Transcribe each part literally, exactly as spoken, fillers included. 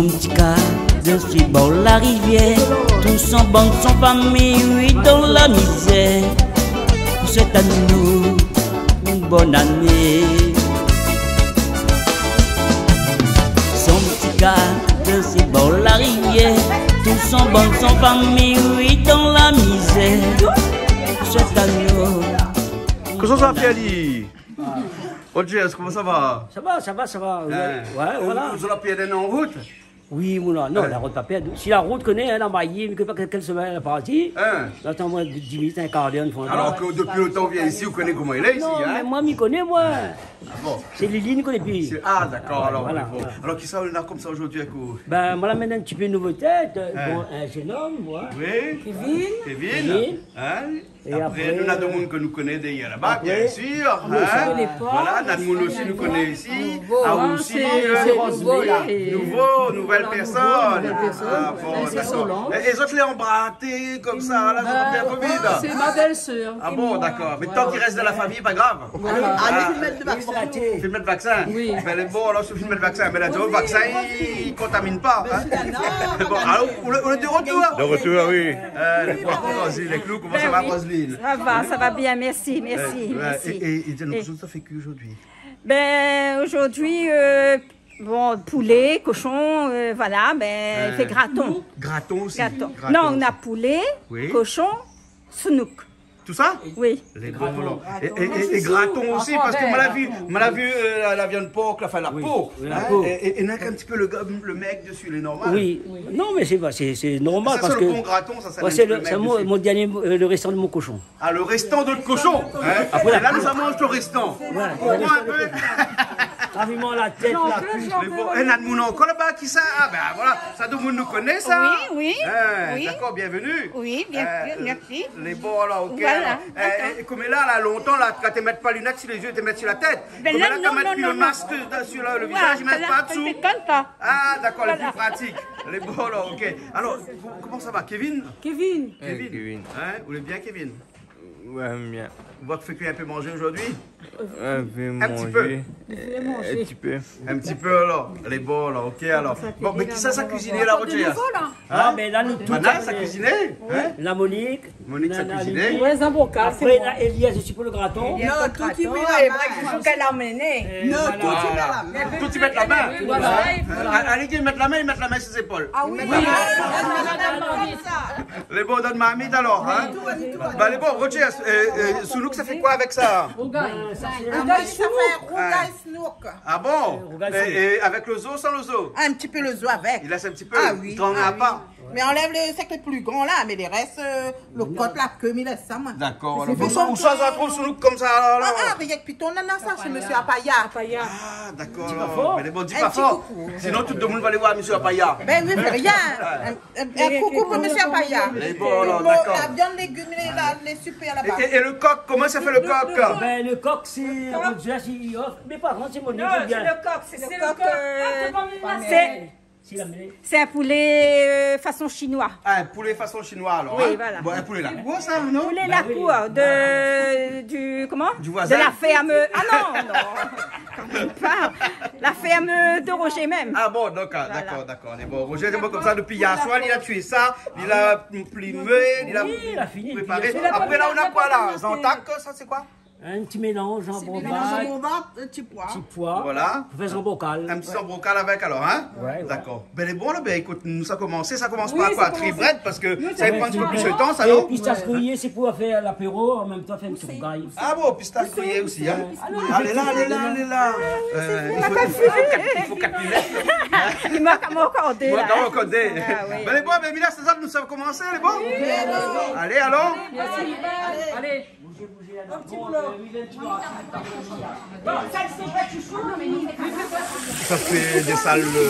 Ti kaz si bor la rivièr, tout son bann, son fami, oui, dan la mizèr. Swèt anou in bone ané. Son ti kaz si bor la rivièr, tout son bann, son fami, oui, dan la mizèr. Swèt anou. Koman sa va, Pierre ? Roger, koman sa va ? Sa va, sa va, sa va. Hein ? Ouais, voilà. Ou, ou la pèrd in an an rout ? Oui, mon, non, la rout pa pèrd. Si la rout koné, hein, la mayé, mi koné pa kèl, kèl somin la parti. Hein ? Atann, moin, di minit, in kar d'èr, in foi. Alor ke dopi lo tan ou vien isi, ou koné koman i lé isi, hein ? Non, mé moin, mi koné, moin. Ah bon ? Sé Lili, mi koné pi. Sé, ah, dakor, alor, voilà, bon. Alor, kisa ou néna konmsa zordi avèk ou ? Ben, moin la amenn in ti pé nouvo tèt, euh, bon, in jenn om, moin. Oui. Kevin. Kevin. Kevin. Hein ? É apré, nou néna domoun ke nou koné déza laba, biensir, hein. Voilà, néna domoun osi nou koné isi. Nouvo, hein, sé, euh, sé nouvo, la. Nouvo, nouvèl pèrsone. Voilà, nouvo, nouvèl pèrsone. Ah bon, dakor. Sé Solange. É, é zot lé anbraté konmsa la, zot la pèr Covid ? Sé ma bèl-sèr. Ah bon, dakor. Mé tan ki rès dan la fami, pa grav. Voilà. Alé, fé mèt vaksin. Fé mèt vaksin. Oui. Ben, lé bon, alor, si ou fé mèt vaksin, mé la, vaksin i, i kontamine pa, hein. Bon, alor, ou lé, ou lé de retour ? De retour, oui. Euh, lé bon, Roselyne, lé klou, koman sa va, Roselyne ? Sa va, sa va bien, mèrsi, mèrsi, mèrsi. Euh, ouais, é, é, é di anou, kosa ou fé kui zordi ? Ben, zordi, euh, bon, poulé, koshon, euh, voilà, ben, fé graton. Graton osi. Graton. Graton osi. Non, nou na poulé, koshon, sounouk. Tout sa ? Oui. Lé bon, alor. É, é, é, é graton osi, parske moin la vi, moin la vi, euh, la, la viann por, anfin, la po. Oui, la po. Hein, é, é, é néna in ti pé le, le mèg dési, lé normal. Oui. Non, mé sé pa, sé, sé normal. Sa, sé le bon graton, sa, sa, ouais, sé le, sé mon, mon dernier, euh, le restan de mon koshon. Ah, le restan de koshon, hein. Apré, la, nou sa manz le restan. Ouais. Ou pran in pé. Karéman la tèt, la kui. Mé bon, é, néna domoun ankor laba, kisa ? Ah, ben, voilà. Sa, domoun nou koné sa. Oui, oui. Hein, oui. Dakor, bienvenue. Oui, bien, euh, bien, mèrsi. Lé bon, alor, ok, voilà, alor. Dakor. Eh, é, koméla, la, lontan, la, kan té mèt pa linèt si lé zié, té mèt si la tèt. Ben, koméla, non, kan mèt non, pi non, le mask si le, le vizaz, i mèt pa dsou. Voilà, sa, sa i dékone pa. Ah, dakor, lé pli pratik. Lé bon, alor, ok. Alor, ko-, koman sa va, Kevin ? Kevin. Kevin. Eh, Kevin. Hein, ou lé bien, Kevin ? Ouais, bien. Ou va fé kui in pé manzé zordi ? In pé manzé. In ti pé. In ti pé, alor. Lé bon, alor, ok, alor. Bon, mé kisa sa kuiziné la, Roger ? Hein ? Ah, mé la, nou tout, Mana, sa kuiziné, hein ? La Monique. Monique, sa kuiziné. Ouais, zanbrokal, sé moin. Apré, néna Elias osi pou le graton. Non, tout i mèt la min. Apré, kisa k'èl la amené ? Non, tout i mèt la min. Tout i mèt la min. Voilà. Hein ? Alé, i mèt la min, i mèt la min si zépol. Ah oui. Lé bon, donn marmit alor, hein ? Ba, lé bon, Roger, euh, euh, sounouk, sa i fé koi avèk sa ? Rougay. Sa i fé rougay sounouk. Ah bon ? Euh, rougay sounouk. É, é avèk le zo, san le zo ? In ti pé le zo avèk. I lès in ti pé, i trang pa. Ah oui. Mé anlèv le, sak lé pli gran la, mé le rès, euh, le kot, la ke, mi lès sa, moin. Dakor, alor. Ousa, ousa ou trouv sounouk konmsa, alor ? Ah, ah, rienk Piton Nana, sa, sé mésyé Apaya. Apaya. Ah, dakor. Di pa for. Mé lé bon, di pa for. In ti koukou. Sinon, tout le moun va alé voir mésyé Apaya. Ben oui, fé rien. In, in, in koukou pou mésyé Apaya. Lé bon, alor, dakor. La viann, légim, lé, la, lé sipèr laba. É, é, é le kok, koman sa i fé le kok ? Ben, le kok, sé, on diré, sé, mé pa gran, sé mon... Non, sé le kok, sé le kok, euh, sé Sé in poulé, euh, fason shinoi. Ah, in poulé fason shinoi, alor, hein ? Oui, voilà. Bon, in poulé la kour, sa, non ? Poulé la kour de, du, koman ? Du voizin. De la fèrm. Ah non, non, kan mèm pa. La fèrm de Roger mèm. Ah bon, donk, ah, dakor, dakor. Voilà. Lé bon, Roger, sé bon, konmsa, dopi yèr soir, li la tié sa, li la plimé, li la préparé. Oui, la fini. Apré, la, ou na koi, la ? Zantak, sa, sé koi ? In ti mélanz, zanbrokal. Mélanz zanbrokal, ti poi. Ti poi. Voilà. Pou fé zanbrokal. In ti zanbrokal avèk, alor, hein ? Ouais, ouais. Dakor. Ben, lé bon, la, ben, ékout, nou sa komansé. Sa i komans par koi ? Tribrèt, parske sa i pran in ti pé plis de tan, sa, non ? Oui, sa i komans. É pistash griyé, sé pou fé lapéro, an mèm tan fé in ti rougay. Ah bon, pistash griyé osi, hein ? Alé la, alé la, alé la. Euh, i fo, i fo kat, i fo kat linèt. I mank amoin ankor dé, la. I mank amoin ankor dé. Ah oui. Ben, lé bon, ben, Mila, sé sa, nou sa komansé, lé bon ? Oui, lé bon. Alé, alor. Mèrsi. Alé. Sa fé désal le...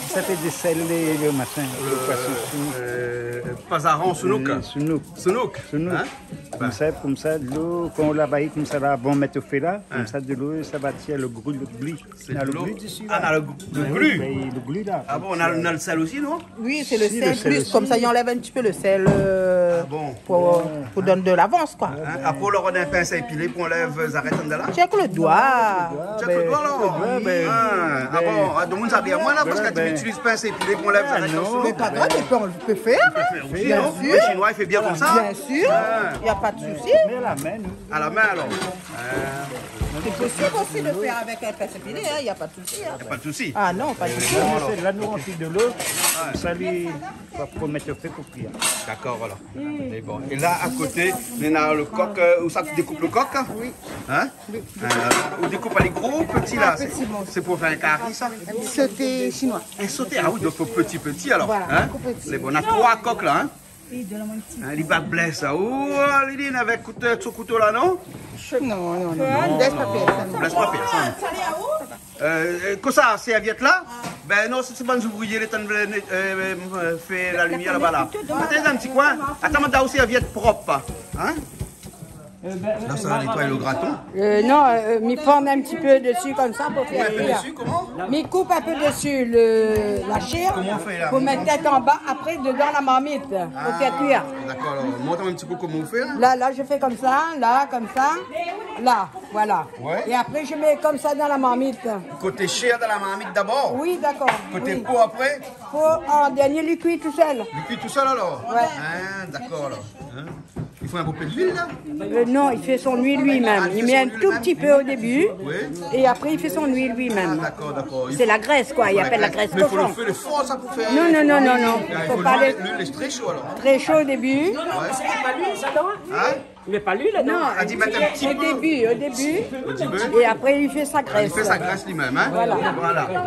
Sa fé désal le, le masin, le poison. Euh, pazaran, sounouk. Euh, sounouk. Sounouk. Sounouk. Hein ? Konmsa, konmsa, dolo, kan ou la bayi konmsa la, avan mèt o fé la, konmsa dolo, sa va tir le glu, le glu. Sé dolo. Na le glu dési, la. Ah, na le glu. Ah oui, ben, le glu la. Ah bon, na, na le sèl osi, non ? Oui, sé le sèl plis, konmsa i anlèv in ti pé le sèl, euh, Ah bon ? Pou, pou donn de lavans, koi. Hein ? Apré, ou la donn in pins épilé pou anlèv zarèt andan la ? Tchèk lo doi. Tchèk lo doi, alor. Ah bon, ah, donk, ou sa di amoin la, parske ou itiliz pins épilé pou anlèv zarèt andan. Mé pa grav, i pé, i pé fé, hein. Fé osi, non ? Bien sûr. Lé Shinoi i fé bien konmsa. Bien sûr. Ah. Na pwin de sousi. Mé la min, nou. A la min, alor. Sé posib osi de fé avèk in pins épilé, hein, na pwin de sousi, hein. Na pwin de sousi. Ah non, pa ditou. Mé sé la, nou ranpli de lo, sa li va pou mèt o fé pou kui. Dakor, voilà. Mé bon. É la, a koté, néna lo kok, euh, ousa ou dékoup lo kok, hein ? Oui. Hein ? Oui. Euh, ou dékoup ali gro, pti la, sé, sé pou fé in kari, sa ? Sauté chinois. In sauté, ah oui, donk fo pti, pti, alor. Voilà, hein ? Tout pti. Mé bon, na troi kok la, hein ? Hein, li va blès, sa. Oh, Liline, avèk kout-, so kouto la, non ? Non, non, non. Non, lès pa pèrsone. Lès pa pèrsone. Euh, euh, kosa, sèrvièt la ? Ben non, sé, sé bann ouvriyé, lé antrin de, euh, euh, fé la limièr laba la. Atann, in ti koin. Atann, mi done aou sèrvièt prop, hein ? La, sa va nétoiy lo graton. Euh, non, euh, mi pans in ti pé dési konmsa pou fé kui. Ou koup in pé dési, koman ? Mi koup in pé dési lo, la shèr, koman ou fé la ? Pou mèt tèt anba, apré dedan la marmit, pou fé kui. Ah, dakor, alor, mont amoin in ti pé koman ou fé la. La, la, mi fé konmsa, la, konmsa, la, voilà. Ouais. É apré, mi mèt konmsa dan la marmit. Koté shèr dan la marmit dabor ? Oui, dakor. Koté po apré ? Po an dèrnié, li kui tousèl. Li kui tousèl, alor ? Ouais. Ah, dakor, alor. Hein ? I fo in pé d'luil la ? Euh, non, li fé son luil li mèm. Ah, li mèt in tou pti pé o débu, oui, é apré li fé son luil li mèm. Ah, dakor, dakor. Sé la grès, koi, i apèl la grès koshon. Mé fo lo fé, lo for, sa, pou fé. Non, non, non, non, non. Ah, i fo luil, luil lé tré sho, alor. Tré sho o débu. Ouais. Hein ? Mé pa luil la, non. Non, o débu, o débu. O débu. É apré li fé sa grès. Ah, li fé sa grès li mèm, hein ? Voilà. Voilà. É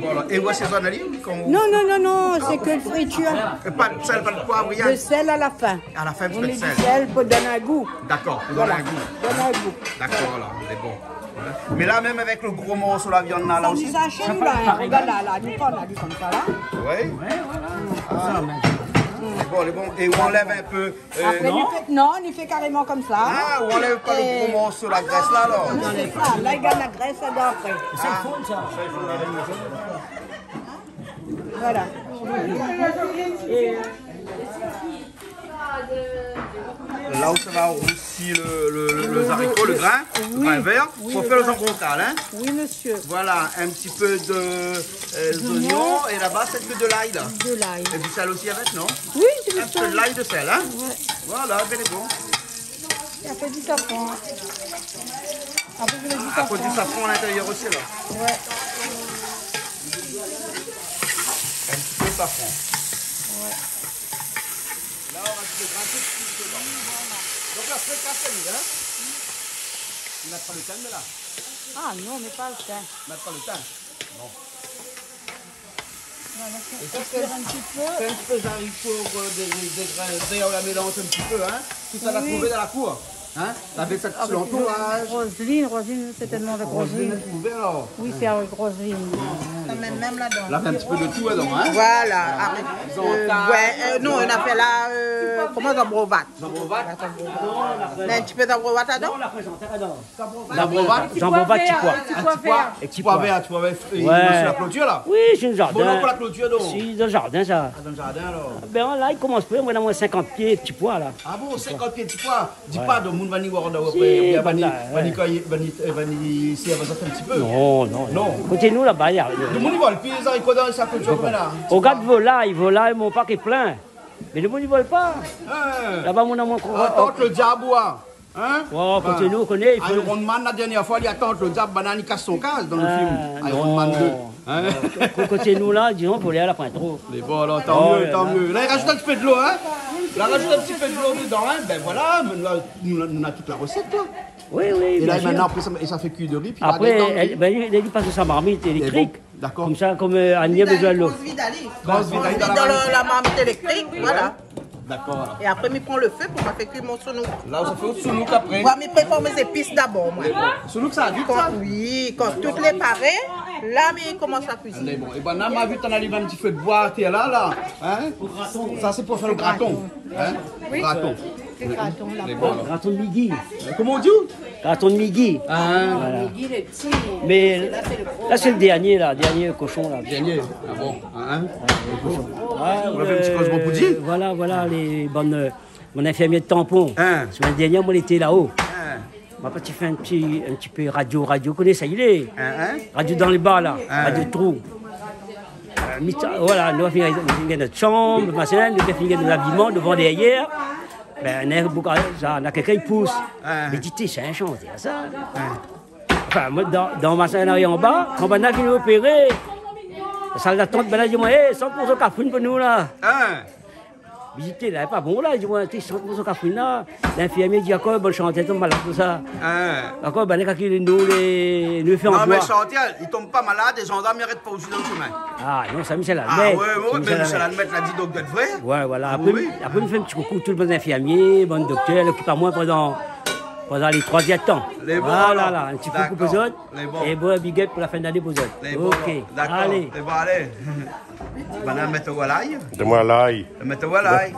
voilà. É ou asézone ali, koman ou... Non, non, non, non, sé ke fritir. É pa d'sèl, pa d'poiv, rien ? Lo sèl a la fin. A la fin, in ti pé d'sèl. On met du sel pour donner un goût. Dakor, pou done in gou. Voilà. Donner un goût. Dakor, alor, lé bon. Mé la, mèm avèk lo gro morso la viann la, la osi. Sa, sé nou la, hein. Rogard la, la, nou pran la, li konmsa la. Oui. Ah. Lé bon, lé bon. É ou anlèv in pé, euh... Apré, non, nou fé, non, nou fé karéman konmsa. Ah, ou anlèv pa lo gro morso la grès la, alor ? Non, sé sa. La, i gard la grès la dedan apré. Sé fo, sa. Voilà. La ou sa va rousi lo, lo, lo, lo zariko, lo grin, lo grin vèr, pou fé lo zanbrokat, hein. Oui, monsieur. Voilà, in ti pé de, euh, zoignon, é laba, sé ke de lay la. De lay. É du sèl osi avèk, non ? Oui, du sèl. In pé de lay, de sèl, hein. Ouais. Voilà, lé bon. É apré du safran. Apré, mi mèt du safran. Apré, du safran a l'intérieur osi, la. Ouais. In ti pé de safran. Ouais. La, ou va mèt lo grin tout suit dedan. Donk la, sé kasé, hein ? Ou mèt pa lo tin, mé la. Ah non, mi mèt pa lo tin. Ou mèt pa lo tin. Bon. Voilà, é sa, sé in ti pé, sé in ti pé zariko, euh, dé, dé grin, dé, ou la mélanz in ti pé, hein. Tout sa, ou la trouvé dan la kour, hein. Avèk sèt... Avèk Roseline, Roseline, sèrtènman avèk Roseline. Roseline la trouvé, alor. Oui, sé avèk Roseline. Sa mèm, mèm ladan. La fé in ti pé de tou ladan, hein. Voilà. Apré, euh, ouais, euh, non, nou la fé la, euh, koman, zanbrovat. Zanbrovat. Mèt in ti pé zanbrovat ladan. Non, la prézant, alor. Zanbrovat, ti poi vèr, ti poi vèr. Ti poi vèr, ti poi vèr, euh, sur la clôture, là. Oui, sé in zardin. Bon, non, pou la clôture, donk. Si, dan zardin, sa. Ah, dan zardin, alor. Ben, la, li komans pou, moin, na moin sinkant pié ti poi, la. Ah bon, sinkant pié ti poi. Di pa, donk, moun va ni oir, apré, si, oubien va ni, va ni, va ni, euh, va ni, si, va ni in ti pé. Non, non, non. Koté nou, laba, na rien. Donk, moun i vol pi zariko dan sa clôture, la. Rogard volay, volay, mon pak lé plin. Mé lo moun i vol pa. Hein. Laba, mon amour, ah, tant lo diab, ouais. Hein ? Oh, koté nou, ou koné, i fo... Iron Man, la dernièr foi, li atant lo diab, banna i kas son kaz dan lo film Iron Man deux. Hein ? Ko-, koté nou, la, dizon, volay la poin tro. Mé bon, alor, tan mié, tan mié. La, i rajout in ti pé dolo, hein ? La, i rajout in ti pé dolo dedan, hein ? Ben voilà, mé nou, nou, nou na tout la rosèt, la. Oui, oui, bien sûr. É la, mintnan, apré, sa, é sa fé kui lo ri, pi apré, la, dan lo ri, ben, li, li pas dan sa marmit éléktrik. Bon. Dakor. Konmsa, kom, euh, Annie la bezoin dolo. Transvit ali. Transvit ali dan la marmit éléktrik, voilà. Dakor, alor. É apré, mi pran lo fé pou ma fé kui mon sounouk. La, ou sa fé out sounouk apré. Moin, mi prépar mé zépis dabor, moin. Sounouk, sa vit, sa ? Kan, oui, kan tout lé paré, la, mi komans la kuizine. Alé, bon. É ben, la, ma vi ou la alim in ti fé d'boi atèr la, la. Hein ? Sa, sé pou fé lo graton. Hein ? Oui. Graton. Sé graton, la. Lé bon, alor. Graton migui. Euh, koman ou di ? Graton migui. Ah. Voilà. Migui, lé pti, mé... Mé la, sé lo gro. La, sé le dernié, la, dernié koshon, la. Dernié. Ah bon, hein ? Ouais, le koshon. Ah, ou la fé in ti koz bon pou dir ? Voilà, voilà, lé bann, euh, mon infirmièr de tanpon. Hein ? Semèn dernièr, moin lété laho. Hein ? Moin la parti fé in ti, in ti pé radio, radio, koné sa i lé. Hein, hein ? Radio dan lé ba, la. Hein ? Radio trou. Euh, mi-tan, voilà, nou la fine, nou la fine gingn nout shanm, machin, nou la fine gingn nout abiman, dovan, dèrièr. Bin, na boug, sa, na kèlkin i pous. Hein ? Mi di, té, sé in shantèr, sa. Hein ? Anfin, moin, dan, dan mon shantèr anba, kan banna la fine opéré, la sal d'atant, banna la di amoin, « É, shant mon kafrine pou nou, la. » Hein ? Mi di, « Té, la, lé pa bon, la. » Li di amoin, « Té, shant mon kafrine, la. » Linfirmié i di ankor, « Bann shantèr i tonm malad pou sa. » Hein ? Ankor, banna la kri, nou, lé, nou fé an boi. Non, mé shantèr i tonm pa malad, lé zandarm i arèt pa osi dan le shemin. Ah non, sa, mi sé la mèt. Ah ouais, ouais, mé mi sé la mèt, la di, donk, d'èt vré. Ouais, voilà. Apré, oui, apré, mi fé in ti koukou tout bann infirmié, bann doktèr, la okip amoin pandan, pandan lé troi zèr d'tan. Lé bon, alor. Voilà, la, in ti koukou pou zot. D'accord. Lé bon. É bon, big up pou la fin d'ané pou zot. Lé bon, alor. Ok, d'accord. Alé. Lé bon, alé. Banna la mèt aou lay. Donn amoin lay. Mèt aou lay.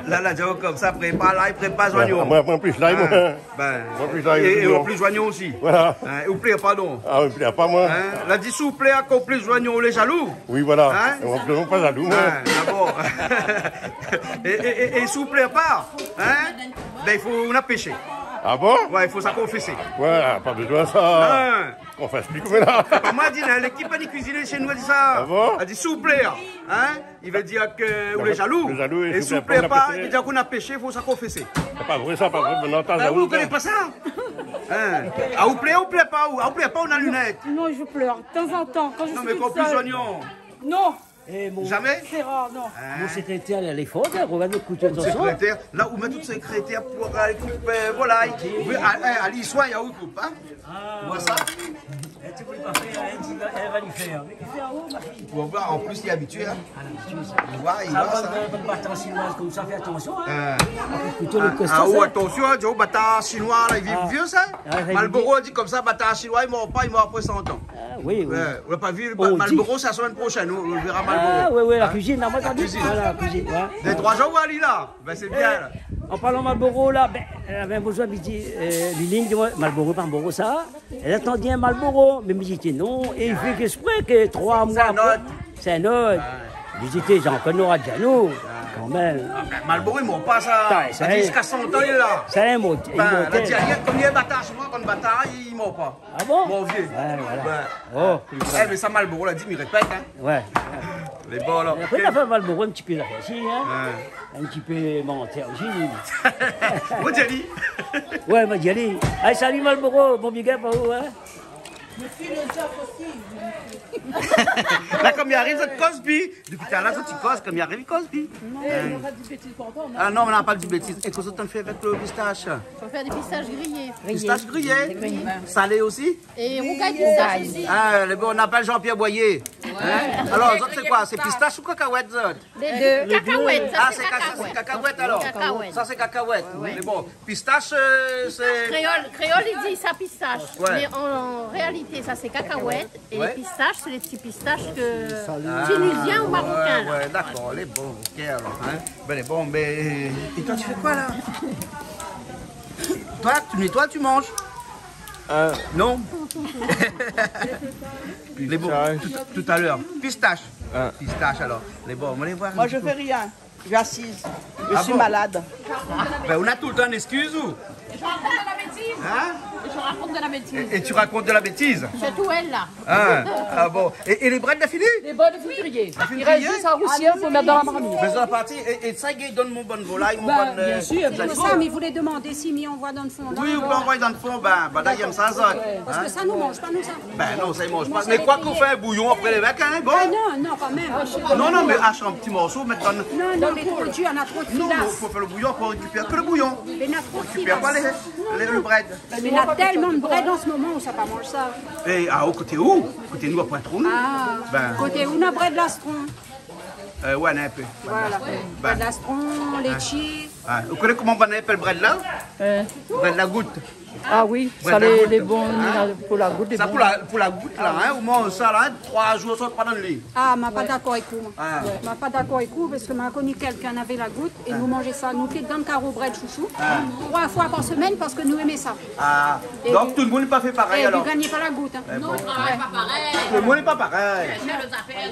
La, la, di konmsa, prépar lay, prépar zoignon. Ah, moin, moin plis lay, moin. Hein. Bin, moin plis lay, é, é zoignon. Ou plis zoignon osi. Voilà. Hein, ou plèr, pardon. Ah, ou plèr pa, moin. Hein, la di, si ou plèr, kan ou plis zoignon, ou lé zalou. Oui, voilà. Hein ? É moin, moin pa zalou, moin. Hein, ah bon. É, é, é, é si ou plèr pa, hein, bin, i fo, ou na péché. Ah bon ? Ouais, i fo sa konfésé. Ouais, pa bezoin sa. Hein. Konfès pli koméla. Moin la di, hein, lékip la di kuizine shé nou la di sa. Ah bon ? La di, si ou plèr, hein, i vé dir ke ou lé zalou. Lé zalou, é si ou plèr pa, i vé dir ke ou na péché, i fo sa konfésé. Sé pa vré sa, pa vré. Mé non, ta zalou, ou koné pa sa ? Hein ? Ah, ou plèr, ou plèr pa, ou, ah, ou plèr pa, ou na linèt. Non, je pleure de temps en temps, quand je suis toute seule. Non, mé kan ou plis zoignon. Non. Eh, mon... Jamais ? C'est rare, non. Hein ? Mon sékrétèr, lé for, hein, regard le kouto, atansion. Sékrétèr, la ou mèt out sékrétèr pou alé koup, euh, volay. Oui, a, a, ali, soi, ya ou koup, hein ? Ah. Ou voi sa ? Eh, ti pou pa fé in ti, èl va li fé, hein. Mé li fé an-o, ma fiy. Ou voi, an plis, li lé abitié, hein. Ah, labitid, sa. Li voi, li voi sa. Sa, bann, bann batar shinoiz konmsa, fé atansion, hein. Hein. Kouto, le kostar, ah, oh, atansion, hein, di, oh, batar shinoi, la, i viv vié, sa. Ah, ouais, Malboro la di konmsa, batar shinoi, i mor pa, i mor apré san an. Ah, oui, oui. Ouais, ou la pa vi, Malboro, sé la semèn proshèn, ou, ou vèra Malboro. Ah, oui, oui, la kuizine, la, moin la di. La kuizine. Voilà, la kuizine, ouais. Dé troi zour, ou alé la. Bin, sé bien, la. Eh, an parlan Malboro, la, bin, euh, bin, bonzour, mi di, euh, Liline, di amoin, Malboro, pa Malboro, sa. Èl la atann in Malboro, mé mi di, té, non, é li fé ésprè ke troi moi apré. Sé in ot. Sé in ot. Ouais. Mi di, té, Jean-Claude nora di anou, kan mèm. Ah, bin, Malboro, i mor pa, sa. Sa, sa, ziska san an, li lé la. Sé in mot, la di, imortèl. Konm li lé batar, sirman, kan batar, i mor pa. Ah bon ? Mor vié. Ouais, voilà. Ouais. Oh. Eh, mé sa, Malboro la di, mi répèt, hein. Ouais. Lé bon, la. Apré, la fé Malboro in ti pé la fé osi, hein. Ouais. In ti pé mantèr osi. Ou di ali ? Ouais, moin la di ali. Allez, salut Malboro, bon big up à vous, hein. La, konm li ariv, zot i koz pi. Dopi talèr, zot i koz, konm li ariv, i koz pi. Non, mé nou la pa di bétiz pou antan, non ? Ah non, mé nou la pa di bétiz. É kosa zot i fé avèk le pistash ? Fo fé dé pistash griyé. Pistash griyé ? Griyé. Salé osi ? É rougay pistash osi. Ah, le bon, nou apèl Jean-Pierre Boyer. Ouais. Hein ? Alor, zot, sé koi ? Sé pistash ou kakawèt, zot ? Lé dé. Lé dé. Kakawèt, sa, sé kakawèt. Ah, sé ka-, sa, sé kakawèt, alor. Kakawèt. Sa, sé kakawèt. Ouais. Mé bon, pistash, euh, sé... Kréol, kréol, i di sa pistash. Ouais. Mé an réalité, sa, sé kakawèt. É lé pistash, sé lé ti pistash ke... Ah, tunisien ou marokin, la. Ouais, dakor, lé bon, ok, alor, hein. Bin, lé bon, mé, é toi, tu fais quoi, là ? Toi, tu nettoies, tu manges ? Euh. Non ? Lé bon, tout, tout à l'heure. Pistash. Ah. Pistash, alor. Lé bon, nou va alé voir. Moi, je fais rien. Je suis assise. Je suis malade. Ah bon ? Bin, ou na toultan in éskiz, ou ? Je raconte de la bêtise. Hein ? Je raconte de la bêtise. É, é ou rakont de la bétiz ? Surtout elle, là. Ah, ah bon. É, é lé brèd la fini ? Lé brèd la fini griyé. La fini griyé ? I rès zis a rousi pou mèt dan la marmit. Mé sa la parti, é, é sa, i donn mon bann volay, mon bann, euh, zanimal. Bin, bien sûr. Sé pou sa, mé i voulé domander si mi anvoy dan le fon, la. Oui, ou pé anvoy dan le fon, bin, bin, la, i èm sa, sa. Parske sa, nou manz pa, nou, sa. Bin non, sa, i manz pa. Mé koi k'ou fé in bouyon apré, lé mèk, hein, bon ? Ah non, non, kan mèm. Non, non, mé ash in ti morso, mèt dan... Non, non, lé tro dir, na tro de filas. Non, mé fo fé le bouyon, fo rékipèr ke le bouyon. Mé na tro de filas. Rékipèr pa lé, lé, le brèd. Mé na tèlman de brèd an se moman, ou sa pa manz sa. Eh, ah, o koté ou ? Koté nou, apré tro, nou. Ah, bin. Koté ou, na brèd lastron. Euh, ouais, na in pé. Voilà. Bin. Brèd lastron, létshi. Ah, ou koné koman banna i apèl brèd la ? Euh. Brèd la gout. Ah oui, sa lé, lé bon, hein, pou la gout, lé bon. Sa pou la, pou la gout la, hein, ou manz sa la, hein, troi zour, sa pa dan le li. Ah, ma pa dakor èk ou, moin. Ah. Ma pa dakor èk ou, parske ma la koni kèlkin navé la gout, é nou manz sa, nou té dan karo brèd shoushou, troi foi par semèn, parske nou èm sa. Ah. É donk, tout le moun i fé pa parèy, é alor. Li gingn pa la gout, hein. Eh bon. Non, i travay pa parèy. Tout le monde n'est pas pareil.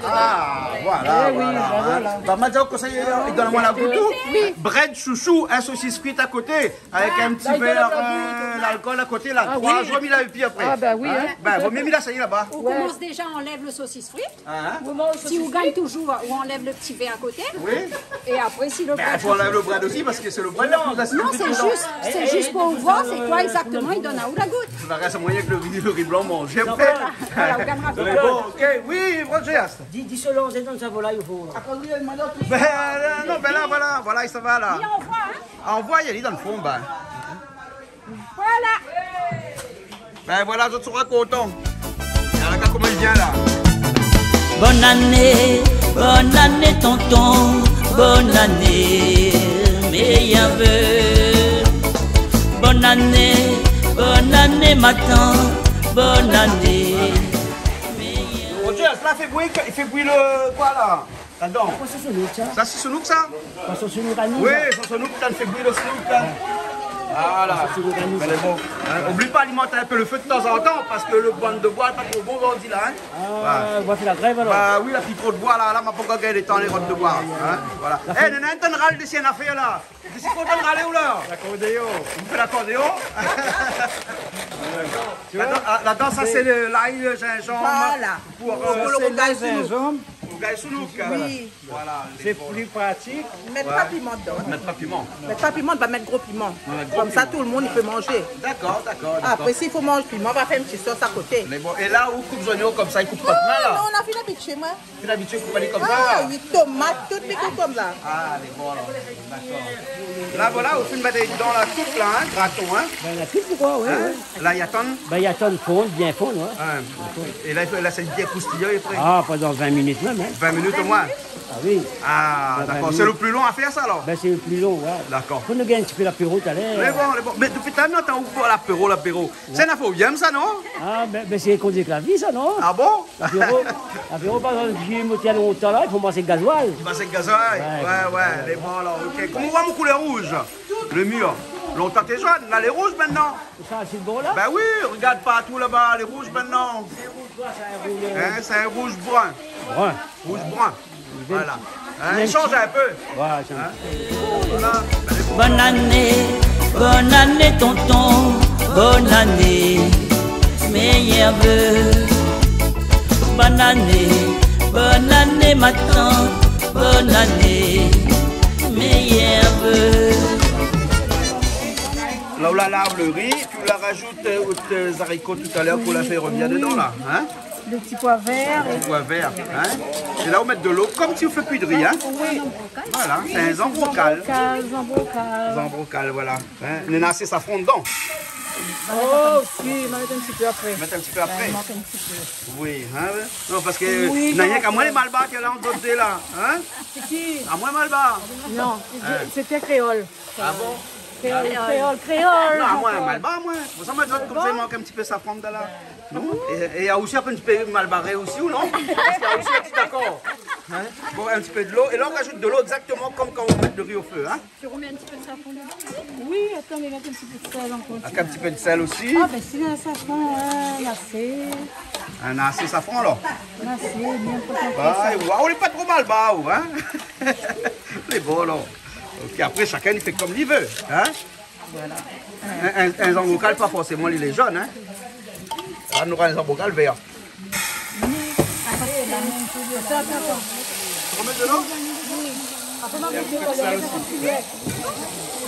Ah, voilà, eh oui, voilà, ben hein. Voilà. Bah, ma di aou konmsa, i donn amoin la gout. Oui. Brèd shoushou, in sosis frit a koté, avèk in ti vèr, euh, lalkol a koté la. Ah oui. Troi zour mi la pi apré. Ah, bah oui, hein. Ben, vo mié mi la sèy laba. Ou komans déza anlèv le sosis frit. Hein ? Si ou gingn touzour, ou anlèv le ti vèr a koté. Oui. É apré, si le brèd... Ben, fo anlèv le brèd osi, parske sé le brèd la pli... Non, sé zis, sé zis pou voir sé koi égzaktoman i donn aou la gout. Sa va rès amoin ke le ri, le ri blan manzé apré. Voilà, ou gingn rapor. Mé bon, OK, oui, Roger. Di, di Solange, dann sa volay ou fo la. Ben, euh, non, ben la, voilà, voilà, i sava la. Li anvoy, hein ? Anvoy, li lé dann fon, ben. Voilà. Ben voilà, zot sra kontan. Gard la koman li vien la. Bonne année, bonne année tonton, bonne année, meilleurs vœux. Bonne année, bonne année ma tante, bonne année, meilleurs... Roger, sa la fé bouyi, i fé bouyi le, koi la ? Ladan. Sa sé sounouk, sa ? Sa sé sounouk, sa ? Sa sé sounouk anou, sa ? Oui, sé sounouk, sa i fé bouyi le sounouk, hein. Voilà. Sa sé sounouk anou, sa. Mé bon, hein, oubli pa alimant in pé le fé de tanzantan, parske le bann de boi lé pa tro bon zordi la, hein. Ah, voilà. Ou va fé la grèv alor ? Bah oui, la pi tro de boi la, la, ma pankor gingn le tan alé rod de boi, hein. Voilà. Eh, néna in tann ral dési in afèr la. Dési kontan ralé ou la ? Lakordéon. Ou fé lakordéon ? Ladan, ah, ladan, sa sé le, lay, le zinzanm. Voilà. Pou, euh, pou le rougay sounouk. Pou le rougay sounouk, hein. Oui. Voilà, sé pli pratik. Mèt pa piman dedan. Mèt pa piman. Mèt pa piman, va mèt gro piman. Mèt gro piman. Konmsa tout le moun i pé manzé. Dakor, dakor, dakor. Apré, si fo manz piman, va fé in ti sos a koté. Mé bon, é la ou koup zoignon konmsa, i koup pa mal la ? Non, non, la fine abitié, moin. Fine abitié koup ali konmsa ? Ah, oui, tomat, tout mi koup konmsa. Ah, lé bon alor. Dakor. La, voilà, ou fine mèt dedan la tout la, hein, graton, hein. Ben, la tout, poukoi, oui, oui. Hein ? La, i atann ? Ben, i atann fonn, bien fonn, ouais. Hein. É la, i fo, la, sé bien kroustillan apré. Ah, pandan vin minit mèm, hein. Vin minit omoin. Ah oui. Ah, dakor. Vin minit. Sé le pli lon a fèr sa alor ? Ben, sé le pli lon, ouais. Dakor. Fo nou gingn in ti pé lapéro talèr. Lé bon, lé bon. Mé dopi talèr nou antann ou pou lapéro, lapéro. Ouais. Sé in afèr ou yèm sa, non ? Ah, ben, ben, sé konm di la vi sa, non ? Ah bon ? Lapéro, lapéro, par égzanp, si ou mont lontan la, i fo mansé gazoil. Mansé gazoil, ouais, ouais, lé bon alor, OK. Koman ou voi mon koulèr rouz ? Le mir. Lontan té zone, la lé rouz mintnan. Sa, sé bon la ? Ben oui, regard partou laba, lé rouz mintnan. Hein, sé in rouz brin. Brin. Rouz brin. Voilà. Hein, i sanz in pé. Voilà, i sanz. Hein ? Voilà. Bonne année, bonne année tonton, bonne année, meilleurs vœux. Bonne année, bonne année ma tante, bonne année, meilleurs vœux. La ou la lav le ri, pi ou la razout, euh, out, euh, zariko talèr pou la fé revnir dedan la, hein ? Le ti poi vèr. Le ti poi vèr, hein ? É la ou mèt de lo, konm si ou fé kui de ri, hein ? Oui. Voilà, sé in zanbrokal. Zanbrokal, zanbrokal. Zanbrokal, voilà. Hein ? Néna asé safran dedan. Oh, si, ma mèt in ti pé apré. Mèt in ti pé apré. Ben, i mank in ti pé. Oui, hein ? Non, parske na rienk amoin lé malbar ki lé la an dot de la, hein ? Sé ki ? Amoin malbar. Non, sé, sé té kréol. Ah bon ? Kréol, kréol, kréol. Non, amoin, malbar, moin. Bon, sa ma di konmsa, i mank in ti pé safran dedan la. Non ? É, é na osi in ti pé malbaré osi, ou non ? Parske na osi in ti, dakor. Hein ? Bon, in ti pé de lo. É la ou razout de lo égzaktoman konm kan ou mèt le ri o fé, hein ? Tu remets un petit peu de safran dedans ? Oui, attends, mais mets un petit peu de sel encore. Avèk in ti pé de sèl osi. Ah, ben, si le safran, euh, la sé... Néna asé safran alor. La sé bien pou... Ah, waouh, lé pa tro malbar, hein ? Lé bon alor. OK, apré, shakinn i fé konm li vé, hein ? Voilà. In, in, in zanbrokal, pa forséman li lé zone, hein ? La nou nora in zanbrokal vèr. Remèt de lo ?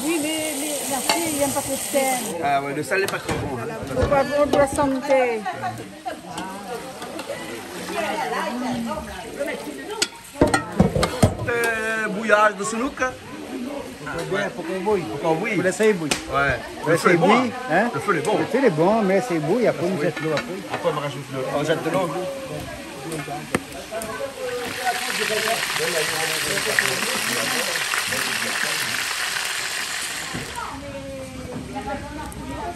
Oui, mé, mé, la fi, i yèm pa tro de sèl. Ah ouais, le sel lé pa tro bon, hein. Fo pa boir de la santé. Euh, bouyaz de sounouk. Fo k'ou bouy. Fo k'ou bouy. Fo lès bouy. Ouais. Le fé lé bon, hein. Le fé lé bon. Le fé lé bon, mé sé bouy, apré nou zèt lo apré. Apré nou razout lo. Nou zèt de lo.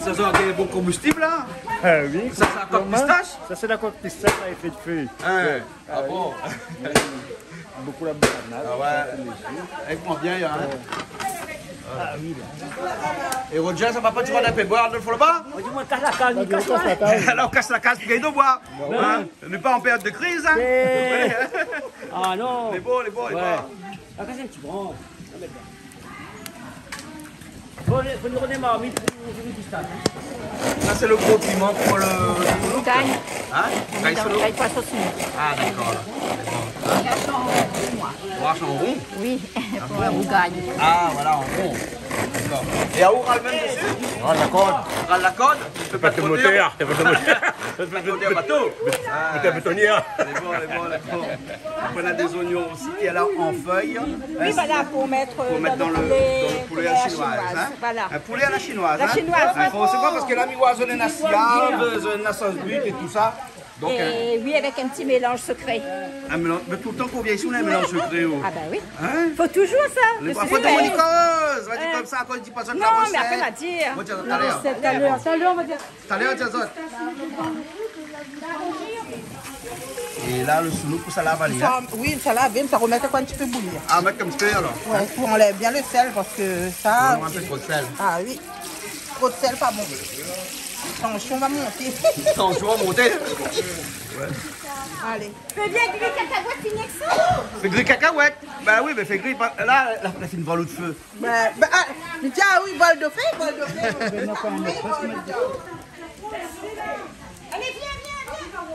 Sa, sa, in bon konbistib la. Ah oui. Sa, sa, kopistash. Sa sé la kopistash la, i fé de fé. Hein. Ah bon ? Bokou la banane. Ah ouais. Èk moin bien, hein. Ah oui, la. É Roger, sa va pa, ti rod in pé boir, dan lo fon laba ? Ou di, moin, kas la kaz, li kas la kaz. Alor, kas la kaz, gingn boir. Ouais. Hein ? Nou lé pa an périod de kriz, hein ? Ah non. Lé bon, lé bon, lé bon. La kaz, in ti bran. Fo, fo nou redémar vit pou, pou nou distan, hein. Sa, sé lo gro piman pou lo, lo look. Rougay. Hein ? Rougay, rougay, poison. Ah, dakor, la. Dakor. Rougay an ron. Oui, pou in rougay. Ah, voilà, an ron. Dakor. É aou, ral mèm dési ? Ral la kord. Ral la kord. Fé pa tro dir. Fé pa tro dir. Fé pa tro dir bato. Ah. Fé pa tro dir. Lé bon, lé bon, lé bon. Apré, nou na dé zoignon osi, ki lé la an fèy. Oui, voilà, pou mèt dan lo poulé, dan lo poulé a la shinoiz, hein. Voilà. In poulé a la shinoiz, hein. La shinoiz, ouais. Forséman, parske la, mi voi zot néna siav, zot néna sos but é tousa. Donk, euh, oui, avèk in ti mélanz sekré. In mélanz, mé toultan kan ou vien isi, ou néna in mélanz sekré, oh. Ah ben oui. Hein ? Fo touzour sa. Lé pa fot de Monique. Va dir konmsa, kan i di pa sa, non, mé apré, va dir. Talèr, talèr, talèr, va dir. Talèr, di azot. É la, lo soulouk, pou sa lav, hein ? Sa, oui, sa lav, sa remèt ankor in ti pé bouyi. Ah, mèt in ti pé, alor. Ouais, pou anlèv bien lo sèl, parske sa... Non, in pé tro d'sèl. Ah oui. Tro d'sèl, pa bon. Tansion va monté. Tansion va monté. Ouais. Alé. Fé bien gri kakaouèt, fini èk sa. Fé gri kakaouèt. Ben oui, mé fé gri, pa, la, la, la, sé in valout fé. Ben, ben, ah, mé tiens, oui, bol de fé, bol de fé. Alé, vien, vien, vien.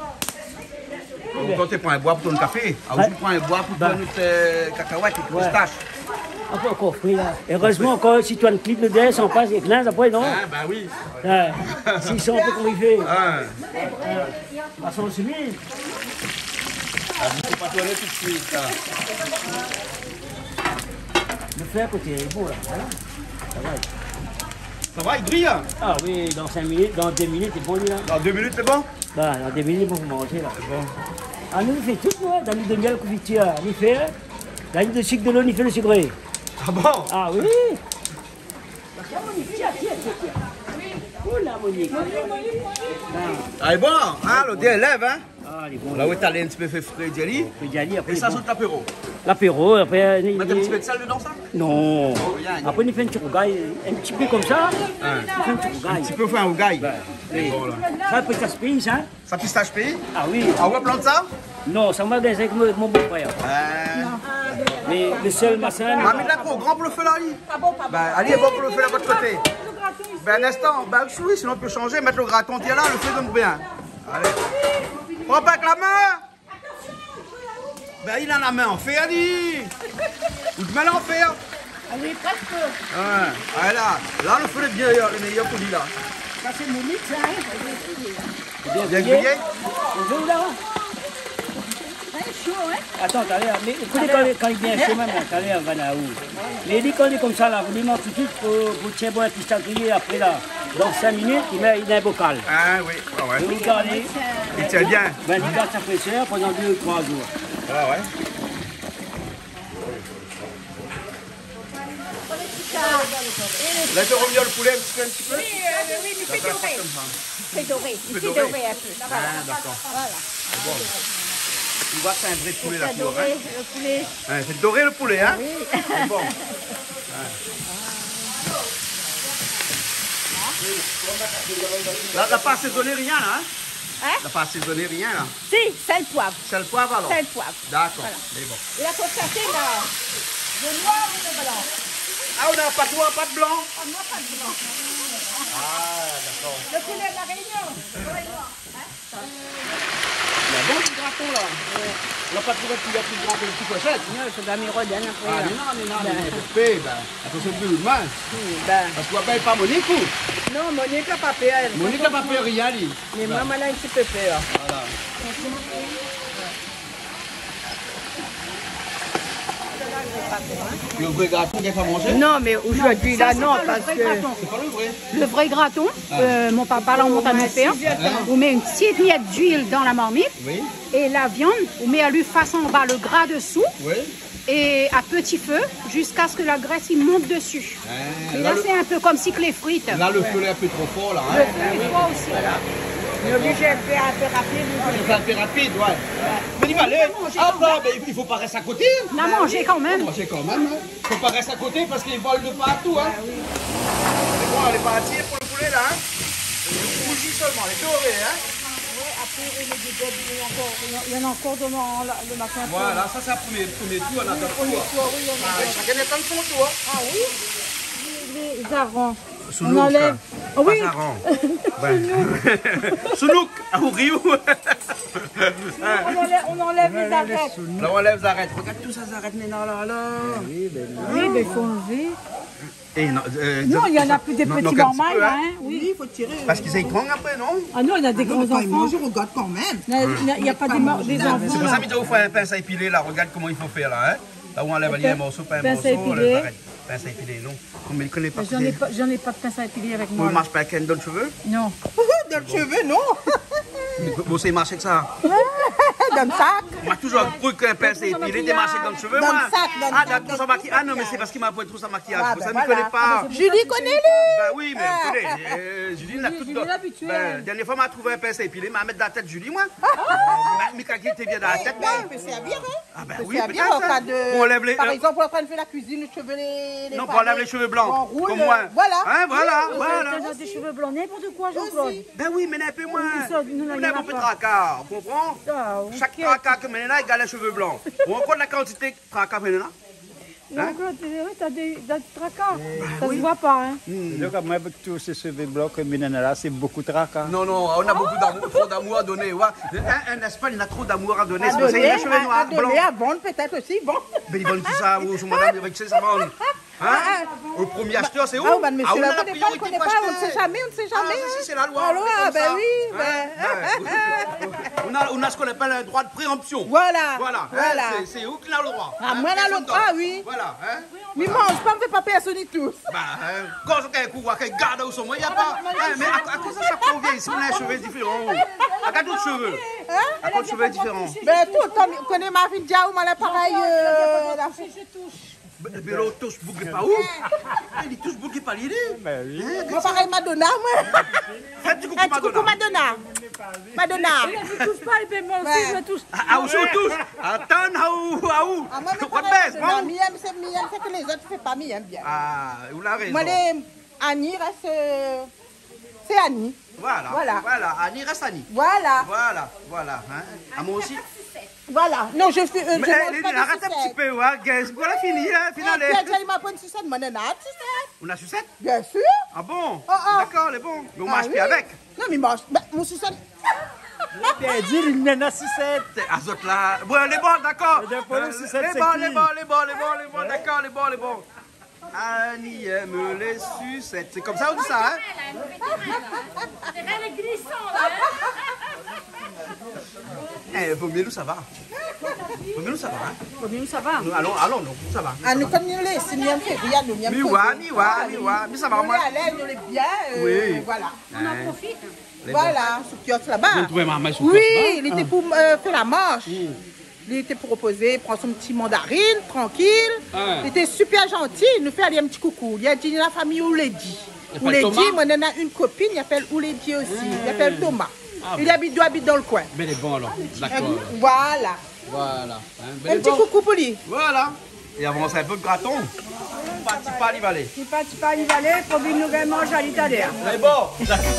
Bon, kan té pran in boi pou ton kafé, ah, ou pran in boi pou ton, euh, kakaouèt, pistash. Apré, ankor fri, la. Érèzman ankor, si ou na in klip de dèyèr, sa i pas èk linz apré, non ? Ah, ben oui. Ouais. Si i san in pé koman i fé. Ah. Ouais. Pas an shimiz. Ah, mi pé pa tourné tout suit, sa. Lo fé a koté, lé bon, la. Voilà. Sa va ? Sa va, i gri, hein ? Ah oui, dan sink minit, dan dé minit, lé bon, li, la. Dan dé minit, lé bon ? Ben, dan dé minit, bon, pou manzé, la. Lé bon. Ah, nou, nou fé tout, nou, dan lwil de mièl, konfitir, nou fé, dan lwil de sik, de lo, nou fé lo sikré. Ah bon ? Ah oui. Tiens, Monique, tiens, tiens, tiens, tiens. Oh la, Monique. Ah, lé bon, hein, lodèr i lèv, hein ? Ah, lé bon. La, ou étal in ti pé, fé fri, di ali. Fri, di ali, apré, é sa, lé bon. Sot lapéro. Lapéro, apré, euh, mèt in ti pé d'sèl dedan, sa ? Non. Oh, rien. Apré, nou fé in ti rougay, in ti pé konmsa. Hein. Nou fé in ti rougay. In ti pé, fé in rougay. Ben, oui. Bon, la. Sa, pistash péi, sa, hein ? Sa, pistash péi ? Ah oui. Ah, ou la plant sa ? Non, sa, moin la gingn avèk mon, mon bofrèr. Ah. Mé lo sèl masin... Ah, mé la, tro gran pou lo fé, la, li. Ben, alé, bon, pou lo fé, la, de l'ot koté. Ben, in instan, ben, oui, sinon, ou pé shanzé, mèt lo graton, tiens, la, lo fé i done bien. Alé. Pran pa èk la min. Ben, li na la min an fèr, li. Ou d'min an fèr. Alé, prèsk. Ouais. Ah, la, la, lo fé lé bien, lé méyèr pou li, la. Sa, sé Monique, sa, hein. Bien griyé. Bien griyé. Bonjour, la. Ouais, sho, hein. Atann, talèr, mé ékout, kan, kan li vien sho, mèm, talèr, va la ou. Mé li, kan li lé konmsa, la, ou li mont tout suit pou, pou tienbo in pistash griyé apré, la. Dan sink minit, li mèt, li mèt dan in bokal. Ah oui, ah ouais. É ou gard, li tien bien. Ben, li gard sa fréshèr pandan dé ou troi zour. Ah ouais. La, ou fé rovnir lo poulé in ti pé, in ti pé. Oui, euh, oui, li fé doré. Sa i fé pa konmsa. Fé doré. Fé doré. Li fé doré in pé. Voilà. Ah, dakor. Voilà. Lé bon. Ou voi, sé in vré poulé, la, hein ? Fé doré lo poulé. Ouais, fé doré lo poulé, hein ? Oui. Lé bon. Ouais. La, la pa asézoné rien, la, hein ? Hein ? La pa asézoné rien, la. Si, sèl, poiv. Sèl, poiv, alor ? Sèl, poiv. Dakor. Voilà. Lé bon. É la, fo shèrsh la, lo noir ou lo blan ? Ah, ou na pa d'noir, pa d'blan ? Pa d'noir, pa d'blan. Ah, dakor. Lo koulèr La Rényon. La bon, lo graton, la. Ouais. La pa trouvé k'i na pli graton, ti foursèt ? Non, sé dan mi rodèn apré, la. Ah, mé non, mé non, mé non, pé, ben, atansion, pli loin. Oui, ben. Parske ou apèl pa Monique, ou ? Non, Monique la pa pèr, èl. Monique la pa pèr rien, li. Mé moin, moin la in ti pé pèr. Voilà. Lo vré graton, ou gingn pa manzé ? Non, mé zordi, la, non, parske lo vré graton, lo vré graton, euh, mon papa la mont anou fèr. Ah. Ou mèt in ti mièt d'luil dan la marmit, oui, é la viann, ou mèt ali fas anba, lo gra dsou. Oui. É a pti fé, ziska ske la grès i mont dsi. Ah, é la, la, lo, sé in pé konm si ke lé frit. La, lo fé lé in pé tro for, la, hein ? Lo fé lé for osi. Voilà. On est obligé de faire un peu rapide. Ah, il faut faire un peu rapide, ouais. Ouais. Mais dis, allez, hop là, mais il faut pas rester à côté, hein. On a mangé quand même. On a mangé quand même, hein. Faut pas rester à côté parce qu'ils volent de partout, hein. Ah oui. C'est bon, elle est partie pour le poulet, là, hein. Bougie seulement, elle est dorée, hein. Ouais, après, on met du beurre, il y en a encore, il y en a encore demain, là, le matin. Voilà, ça, c'est un premier, premier tour, on attend le tour. Premier tour, oui, on attend. Ah, chacun attend son tour. Ah oui. Les, les harengs. Sounouk, on enlève. Hein. Ah oui. Pas harengs. Ben. Sounouk, ah, ou riou. On enlève, on enlève les arêtes. Là, on enlève les arêtes. Regarde tout ça, les arêtes, Néna, là, là. Oui, ben, faut enlever. Et non, euh, non, il y en a plus des petits normaux, hein, oui. Oui, il faut tirer. Parce qu'ils étranglent après, non ? Ah non, il y a des grands enfants. Ah non, mais quand ils mangent, ils regardent quand même. Il y a, il y a, il y a pas des ma-, des enfants, là. C'est pour ça que je dis, il faut un pince à épiler, là. Regarde comment il faut faire, là, hein. Là où on enlève un morceau par un morceau, on enlève, arrête. Pince à épiler, non. Mais j'en ai pas, j'en ai pas de pince à épiler avec moi, là. Vous marchez pas avec un dans le cheveu ? Non. Dans le cheveu, non. Bon, c'est marché que ça. Dans le sac. Moi, toujours cru qu'un pince à épiler, des marchés dans le cheveu, moi. Dans le sac, dans le sac, dans le sac. Ah, dans tout son maquillage. Ah non, mais c'est parce qu'il m'a pris tout son maquillage. Ah, ben voilà. Pour ça, je connais pas. Julie connaît, lui. Ben oui, mais vous connaissez, euh, Julie, elle a tout. Julie, l'habitude. Ben, dernière fois, m'a trouvé un pince à épiler, m'a mis dans la tête Julie, moi. Ah. Ben, mais quand il était bien dans la tête, moi. Ben, il peut servir, hein. Ah ben oui, peut-être, hein. Pour enlever les, par exemple, on est en train de faire la cuisine, les cheveux, les, les... Non, pour enlever les cheveux blancs, comme moi. Voilà. Hein, voilà, voilà. Oui, oui, oui. T'as des cheveux blancs, n'importe quoi, Jean-Claude. Aussi. Ben oui, mais un peu moins. Nous, ça, nous, on a pas. Vous n'avez pas de tracas, on comprend ? Ah, ok. Chaque tracas que maintenant, égale un cheveu blanc. Ou encore la quantité de tracas maintenant. Hein ? Jean-Claude, c'est vrai, t'as des, t'as des tracas. Ben oui. Ça se voit pas, hein. Hmm. Donc, moi, avec tous ces cheveux blancs que Milena a là, c'est beaucoup de tracas. Non, non, on a beaucoup d'amour, trop d'amour à donner, ouais. Hein, en Espagne, il a trop d'amour à donner. C'est pour ça qu'il a les cheveux noirs, blancs. À donner, à donner, à vendre peut-être aussi, vendre. Mais ils vendent tout ça, ou son madame, avec ses amendes. Hein ? Ah, ah. Le premier acheteur, c'est où ? Ah, on a la priorité pour acheter. On ne sait jamais, on ne sait jamais, hein. Ah, si, si, c'est la loi. La loi, ben oui, ben. Hein ? Ben, on a, on a ce qu'on appelle un droit de préemption. Voilà, voilà. Voilà, hein, c'est, c'est eux qui ont le droit. Ah, hein, moi, on a le droit, oui. Voilà, hein. Mi manz pa, mi fé pa pèrsone i tous. Bah, hein, kan ou gingn kour, kan i gard aou, sa, moin, y a pa. Ah, hein, mé akoz sa, shak foi ou vien isi, ou na in shové diféran, ou. Agard out shové. Hein ? Agard out shové diféran. Ben, tout tan, koné Marvin Diaw, moin la parèy, euh, la fé. Ben, ben, la, ou tous boug pa ou ? Hein ? Li tous boug pa li, li. Ben oui. Hein, moin, parèy Madonna, moin. Fé in ti koukou Madonna. Madonna. Li la di tous pa, ébin moin osi, mi tous. Ah, ah, ou tous. Atann, aou, aou. Ah, moin, mi fé pa, bon. Mi èm, sé, mi èm sak lézot i fé pa, mi èm bien. Ah, ou la rézon. Moin, lé, Annie rès, euh, sé Annie. Voilà, voilà. Annie rès Annie. Voilà. Voilà, voilà, hein. Ah, moin osi. Voilà. Non, je fais, euh, mé, je mange pas de sucette. Arèt in ti pé, ouais, guys. Voilà, fini, hein, fini, alé. Pièr, li la pran in susèt, moin néna in susèt. Ou na susèt ? Bien sûr. Ah bon ? Ah, ah. Dakor, lé bon. Mé ou marsh pi avèk ? Non, mé marsh, ben, mon susèt. Li la di, li néna susèt. Azot la. Bon, lé bon, dakor. Lé bon, lé bon, lé bon, lé bon, dakor, lé bon, lé bon. Annie aime les sucettes. Sé konmsa ou di sa, hein ? Lé glisan, la, hein ? Eh, vo myé nou sava. Vo myé nou sava, hein ? Vo myé nou sava. Nou alon, alon, nou sava. Ah, nou, konm nou lé, si nou fé rien, nou, mi oi, mi oi, mi oi, mi sava, moin. Nou lé alèz, nou lé bien, euh, voilà. Oui. On en profite. Lé bon. Voilà, sou kios laba. Ou la trouv momon sou kios laba ? Oui, li té pou, euh, fé la marsh. Li té propozé pran son ti mandarine, trankil. Ah. Li té super janti, nou fé ali in ti koukou. Li la di, la fami Ouledi. Ouledi, moin néna in kopine, li apèl Ouledi osi. Li apèl Thomas. Ah bon. Li abit, doi abit dan le koin. Bin, lé bon, alor. Dakor. Voilà. Voilà. Hein, bin, lé bon. In ti koukou pou li. Voilà. É avan sa, in pé graton. Ti pa, ti pa, li va alé. Ti pa, ti pa, li va alé, pou vin nou gingn manz a litalyèn. Lé bon, dakor.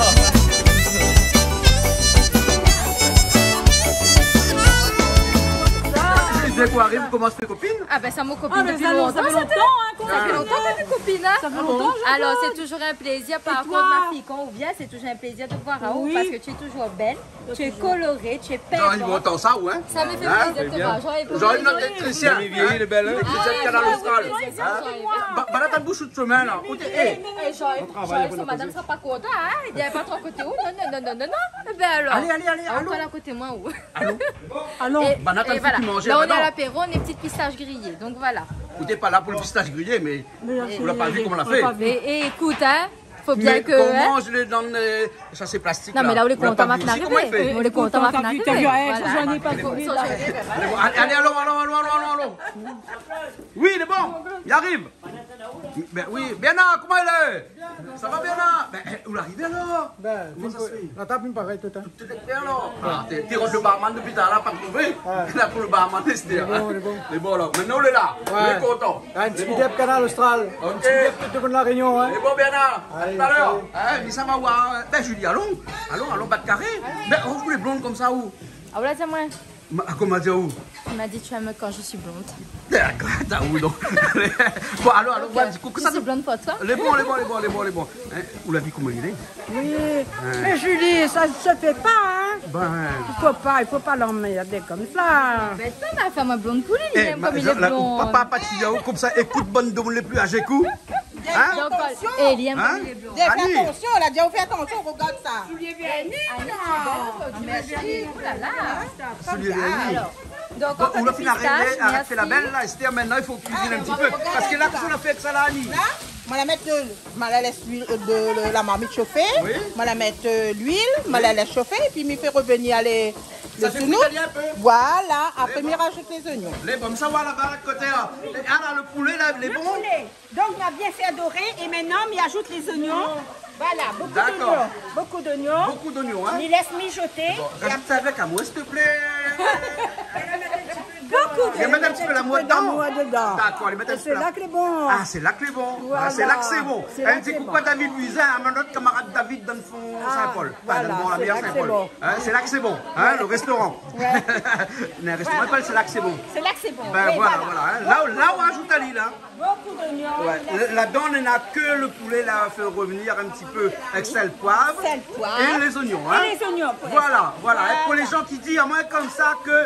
Sa, lé zéro ariv, koman sa fé, kopine ? Ah bin, sa, mon kopine, ah, mé dopi sa, lontan, sa fé lontan, hein. Sa fé lontan, sa fé kopine, hein. Sa fé lontan, Jean-Claude. Alors, c'est toujours un plaisir, par contre, ma fille, quand on vient, c'est toujours un plaisir de voir Raoul, parce que tu es toujours belle. Tu es colorée, tu es pépère. Jean-Yves, ou antann sa, ou, hein ? Sa i fé plézir de te voir. Jean-Yves, Jean-Yves, nout éléktrisièn. Jean-Yves, lé bèl, hein ? Éléktrisièn Kanal Austral. Ah, Jean-Yves, hein ? Ba, ba la, tann boush out shomin, la. Ékout, eh. Eh, Jean-Yves, Jean-Yves, son madam sra pa kontan, hein ? Li lé pa tro koté ou. Non, non, non, non, non. Eh bin alor. Alé, alé, alé, alon. Alon. Alon. É, é voilà. Là, on est à l'apéro, on est petites pistaches grillées. Donc voilà. Ou té pa la pou le pistache grillé, mé ou la pa vi koman la fé. É, é ékout, hein. Fo bien ke, hein. Mé koman mi manz dan, euh, sa sé plastik la. Non, mé la, ou lé kontan, ma fine arivé. Ou lé kontan, ma fine arivé. Voilà. Alé, alé, alon, alon, alon, alon, alon. Oui, lé bon. Li ariv. Ben oui, Bernard, koman i lé ? Sa va, Bernard ? Ben, eh, ou la arivé alor ? Ben, koman sa sé fé ? La tab i parèt tout, hein. Tout lé pré alor ? Ah, té, té rod lo barman dopi talèr, la pa trouvé. Ouais. La pou lo barman, Esther. Lé bon, lé bon. Lé bon, alor. Mintnan, ou lé la. Ouais. Ou lé kontan. Ah, in ti big up Kanal Austral. Ok. In ti big up tout lo moun La Rénion, hein. Lé bon, Bernard. Alé, talèr. Hein, mi sava oir, hein. Ben, Julie, alon. Alon, alon, bat karé. Ben, ou lé blond konmsa, ou ? Ah, voilà, sé moin. Ma, koman dir ou ? Il m'a dit, tu aimes quand je suis blonde. Dakor, ta ou, donk. Bon, alor, alor, voilà, di kou, sa... Je suis blonde pour toi. Lé bon, lé bon, lé bon, lé bon, lé bon. Hein, ou la vi koman i lé ? Oui. Hein. Mais Julie, ça se fait pas, hein. Ben. Il faut pas, il faut pas l'emmerder comme ça. Embèt pa, ma fé amoin blond pou li, li èm konm li lé blond. Eh, ben, la, papa, papa, ti di aou konmsa, ékout bann domoun lé pli azé k'ou. Hein ? Donk, atansion. Eh, li èm konm li lé blond. Annie. Fé atansion, la di aou fé atansion, regard sa. Soulié verni. Annie, tu es belle aujourd'hui. Merci. Oh là là. Soulié verni. Alors, donc, on fait des pistaches, merci. Bon, ou la fine arivé, arèt fé la bèl la, Esther, mintnan i fo kuiziné in ti pé. Parske la, kosa la fé èk sa la, Annie ? La, moin la mèt, euh, moin la lès luil, euh, de, le, la marmit shofé. Oui. Moin la mèt, euh, luil, moin la lès shofé, épi mi fé revenir lé, le senou. Sa fé fri in pé. Voilà, apré mi rajout lé zoignon. Lé bon. Lé bon, sa va laba, a koté, hein. É la, lo poulé la, lé bon ? Lo poulé. Donc, on a bien fait dorer et maintenant, on y ajoute les oignons. Voilà, beaucoup d'oignons. D'accord. Beaucoup d'oignons. Beaucoup d'oignons, hein. On y laisse mijoter. Bon, et rajout sa avèk amour, s'il te plaît. Beaucoup d'oignons. Li mèt in ti pé lamour dedan. D'accord, li mèt in ti pé la... Et c'est là que le bon. Ah, sé la ke lé bon. Voilà. Ah, sé la ke lé bon. Sé la ke lé bon. Hein, di koukou a David Luizin, a mon ot kamarad David dan lo fon Saint-Paul. Enfin, dan lo bor la mèr Saint-Paul. Ah, voilà, sé la ke lé bon. Hein, sé la ke lé bon. Ouais. Hein, lo restoran. Mé restoran i apèl Sé la ke lé bon. Sé la ke lé bon. Ben oui, voilà, voilà, hein. La, la, ou azout ali la. Beaucoup d'oignons. Ouais. La, ladan, néna ke lo poulé la, fé revenir in ti pé avèk sèl, poiv. Sèl, poiv. É lé zoignon, hein. É lé zoignon, pou l'instan. Voilà, voilà. Voilà. É pou lé jan ki di amoin konmsa ke,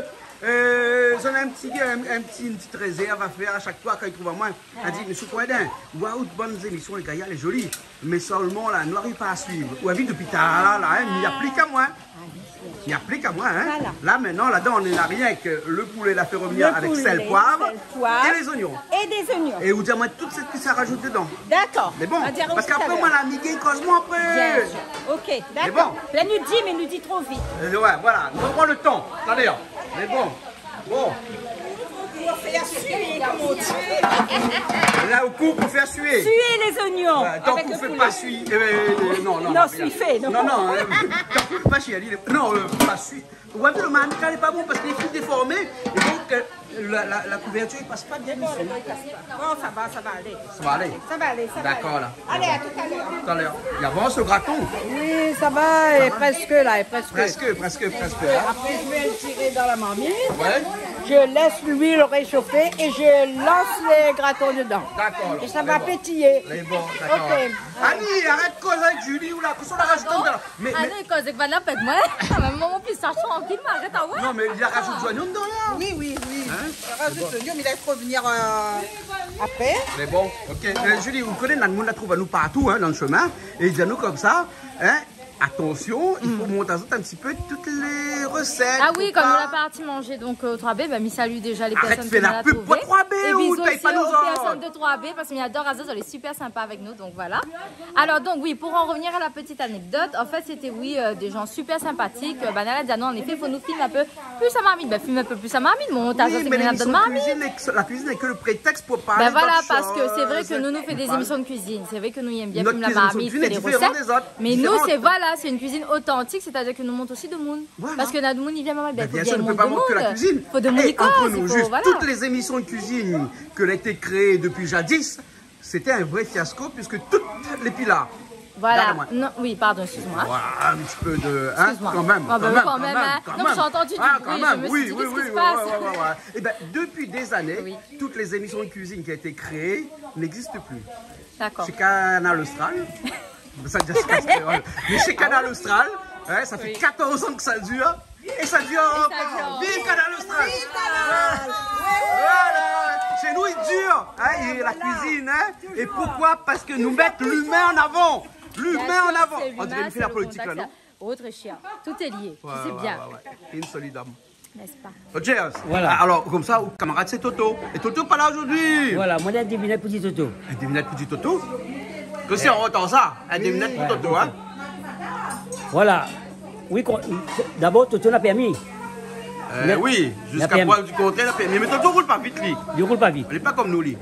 euh, zot néna in ti, in, in ti, in ti rézèrv a fèr a shak foi kan i trouv amoin. Hein. I di, Monsieur Coindin, waouh, out bann zémision, lé gayar, lé zoli. Mé sèlman la, nou ariv pa suiv. Ou la vi dopi talèr la, hein, mi aplik amoin. Ah, bien sûr. Mi aplik amoin, hein. Voilà. La, mintnan, ladan, néna rienk lo poulé la fé revenir avèk sèl, poiv é lé zoignon. Lo poulé, sèl, poiv é dé zoignon. É ou di amoin tout sak i sa rajout dedan. D'accord. Mé bon, parske apré, moin, la mi gingn kozman apré. Bien sûr. Ok, d'accord. Mé bon. La nou di, mé nou di tro vit. Euh, ouais, voilà. Nou pran lo tan. Alé, hein. Mé bon. Bon. Pou fé sué, konm i di. La, ou koup pou fé sué. Sué lé zoignon avèk lo poulé. Ouais, donk ou fé pa sué. Euh, euh, non, non, non, sué, non. Non, non, euh, donk ou fé pa sué, non, euh, pa sué. Ouais, mé lo marmit la lé pa bon parske li fine déformé. É donk, euh, la, la, la kouvertir i pas pa bien dési. Bon, sa va, sa va alé. Sa va alé. Sa va alé, sa va alé. D'accord, la. Alé, à tout à l'heure. Tout à l'heure. I avans lo graton. Oui, sa va, é prèsk la, é prèsk. Prèsk, prèsk, prèsk, hein. Après, je vais le tirer dans la marmite. Ouais. Je laisse l'huile réchauffer et je lance les gratons dedans. D'accord, la. Et ça va pétiller. Lé bon, d'accord. Ok. Annie, arèt koz avèk Julie, ou la, kosa ou la rajout dedan la ? Mé, mé... Ah non, i koz èk banna pa èk moin. Mé momon pistash, trankil, mé arèt, ah ouais. Non, mé li la rajout zoignon dedan la. Oui, oui, oui. Hein ? Rajout zoignon, mé lès revenir, euh, apré. Mé bon, ok. Euh, Julie, ou koné, néna demoun la trouv anou partou, hein, dan lo shomin. É i di anou konmsa, hein, atansion, i fo mont azot in ti pé tout lé resèt. Ah oui, konm nou la parti manzé, donk, euh, o Trois B, ben, mi salu déza lé pèrsone ki la trouvé. Arèt fé la pub pou Trois B, ou pèy pa nou zot. É bizou osi o pèrsone de Trois B, parske mi ador azot, zot lé super sinpa avèk nou, donk voilà. Alors donc oui, pour en revenir à la petite anecdote, en fait c'était, oui, euh, des gens super sympathiques. Euh, banna la di anou, an éfé, fo nou film in pé plis la marmit. Ben, film in pé plis la marmit, mon montaj, sé ke nou la dan marmit. Oui, mé lémision de kuizine, la kuizine lé ke lo prétèks pou parl d'ot shoz. Ben voilà, parske sé vré ke nou, nou fé dé zémision de kuizine. Sé vré ke nou èm bien film la marmit, fé lé resèt. Nout kuizine ozordi lé diféran dé zot. Mé nou, sé, voilà, sé in kuizine otantik, sétadir ke nou mont osi demoun. Voilà. Parske na demoun i vien, ben, i fo bien mont demoun. Bien sûr, nou pé pa mont ke la kuizine. Fo demoun i koz, i fo, voilà. É antre nou, zis, tout lé zémision de kuizine ke la été kréé dopi jadis, sété in vré fiasko, puiske tout lé pi la. Voilà. Gard amoin. Non, oui, pardon, excuse-moi. Voilà, in ti pé de, hein, kan mèm, kan mèm, kan mèm, hein. Ah ben, kan mèm. Non, j'ai entendu du bruit, je me suis dit, qu'est-ce qui se passe ? Ah, kan mèm, oui, oui, oui, ouais, ouais, ouais. Eh ben, depuis des années, toutes les émissions de cuisine qui ont été créées n'existent plus. D'accord. Chez Kanal Austral, sa i di Kanal Austral. Mé chez Kanal Austral, hein, ça fait quatorze ans que ça dure. Et ça dure encore. Vive Kanal Austral. Vive Kanal. Voilà. Chez nous, il dure, hein, la cuisine, hein. Et pourquoi ? Parce que nous mettons l'humain en avant. L'humain en avant. On dirait une fille la politique, là, non ? Bien sûr, c'est le bon contact, ça. Oh, très cher. Tout est lié, tu sais bien. Ouais, ouais, ouais. Une solide âme. N'est-ce pas ? Rogers. Voilà. Ah, alor, konmsa, out kamarad sé Toto. É Toto pa la zordi. Voilà, moin la devinèt pou di Toto. In devinèt pou di Toto ? Kosa i antann sa, in devinèt pou Toto, hein ? Voilà. Oui, dabor, Toto na pèrmi. Euh, oui, ziska prèv di kontrèr, na pèrmi. Mé Toto i roul pa vit, li. Li roul pa vit. Li lé pa konm nou, li.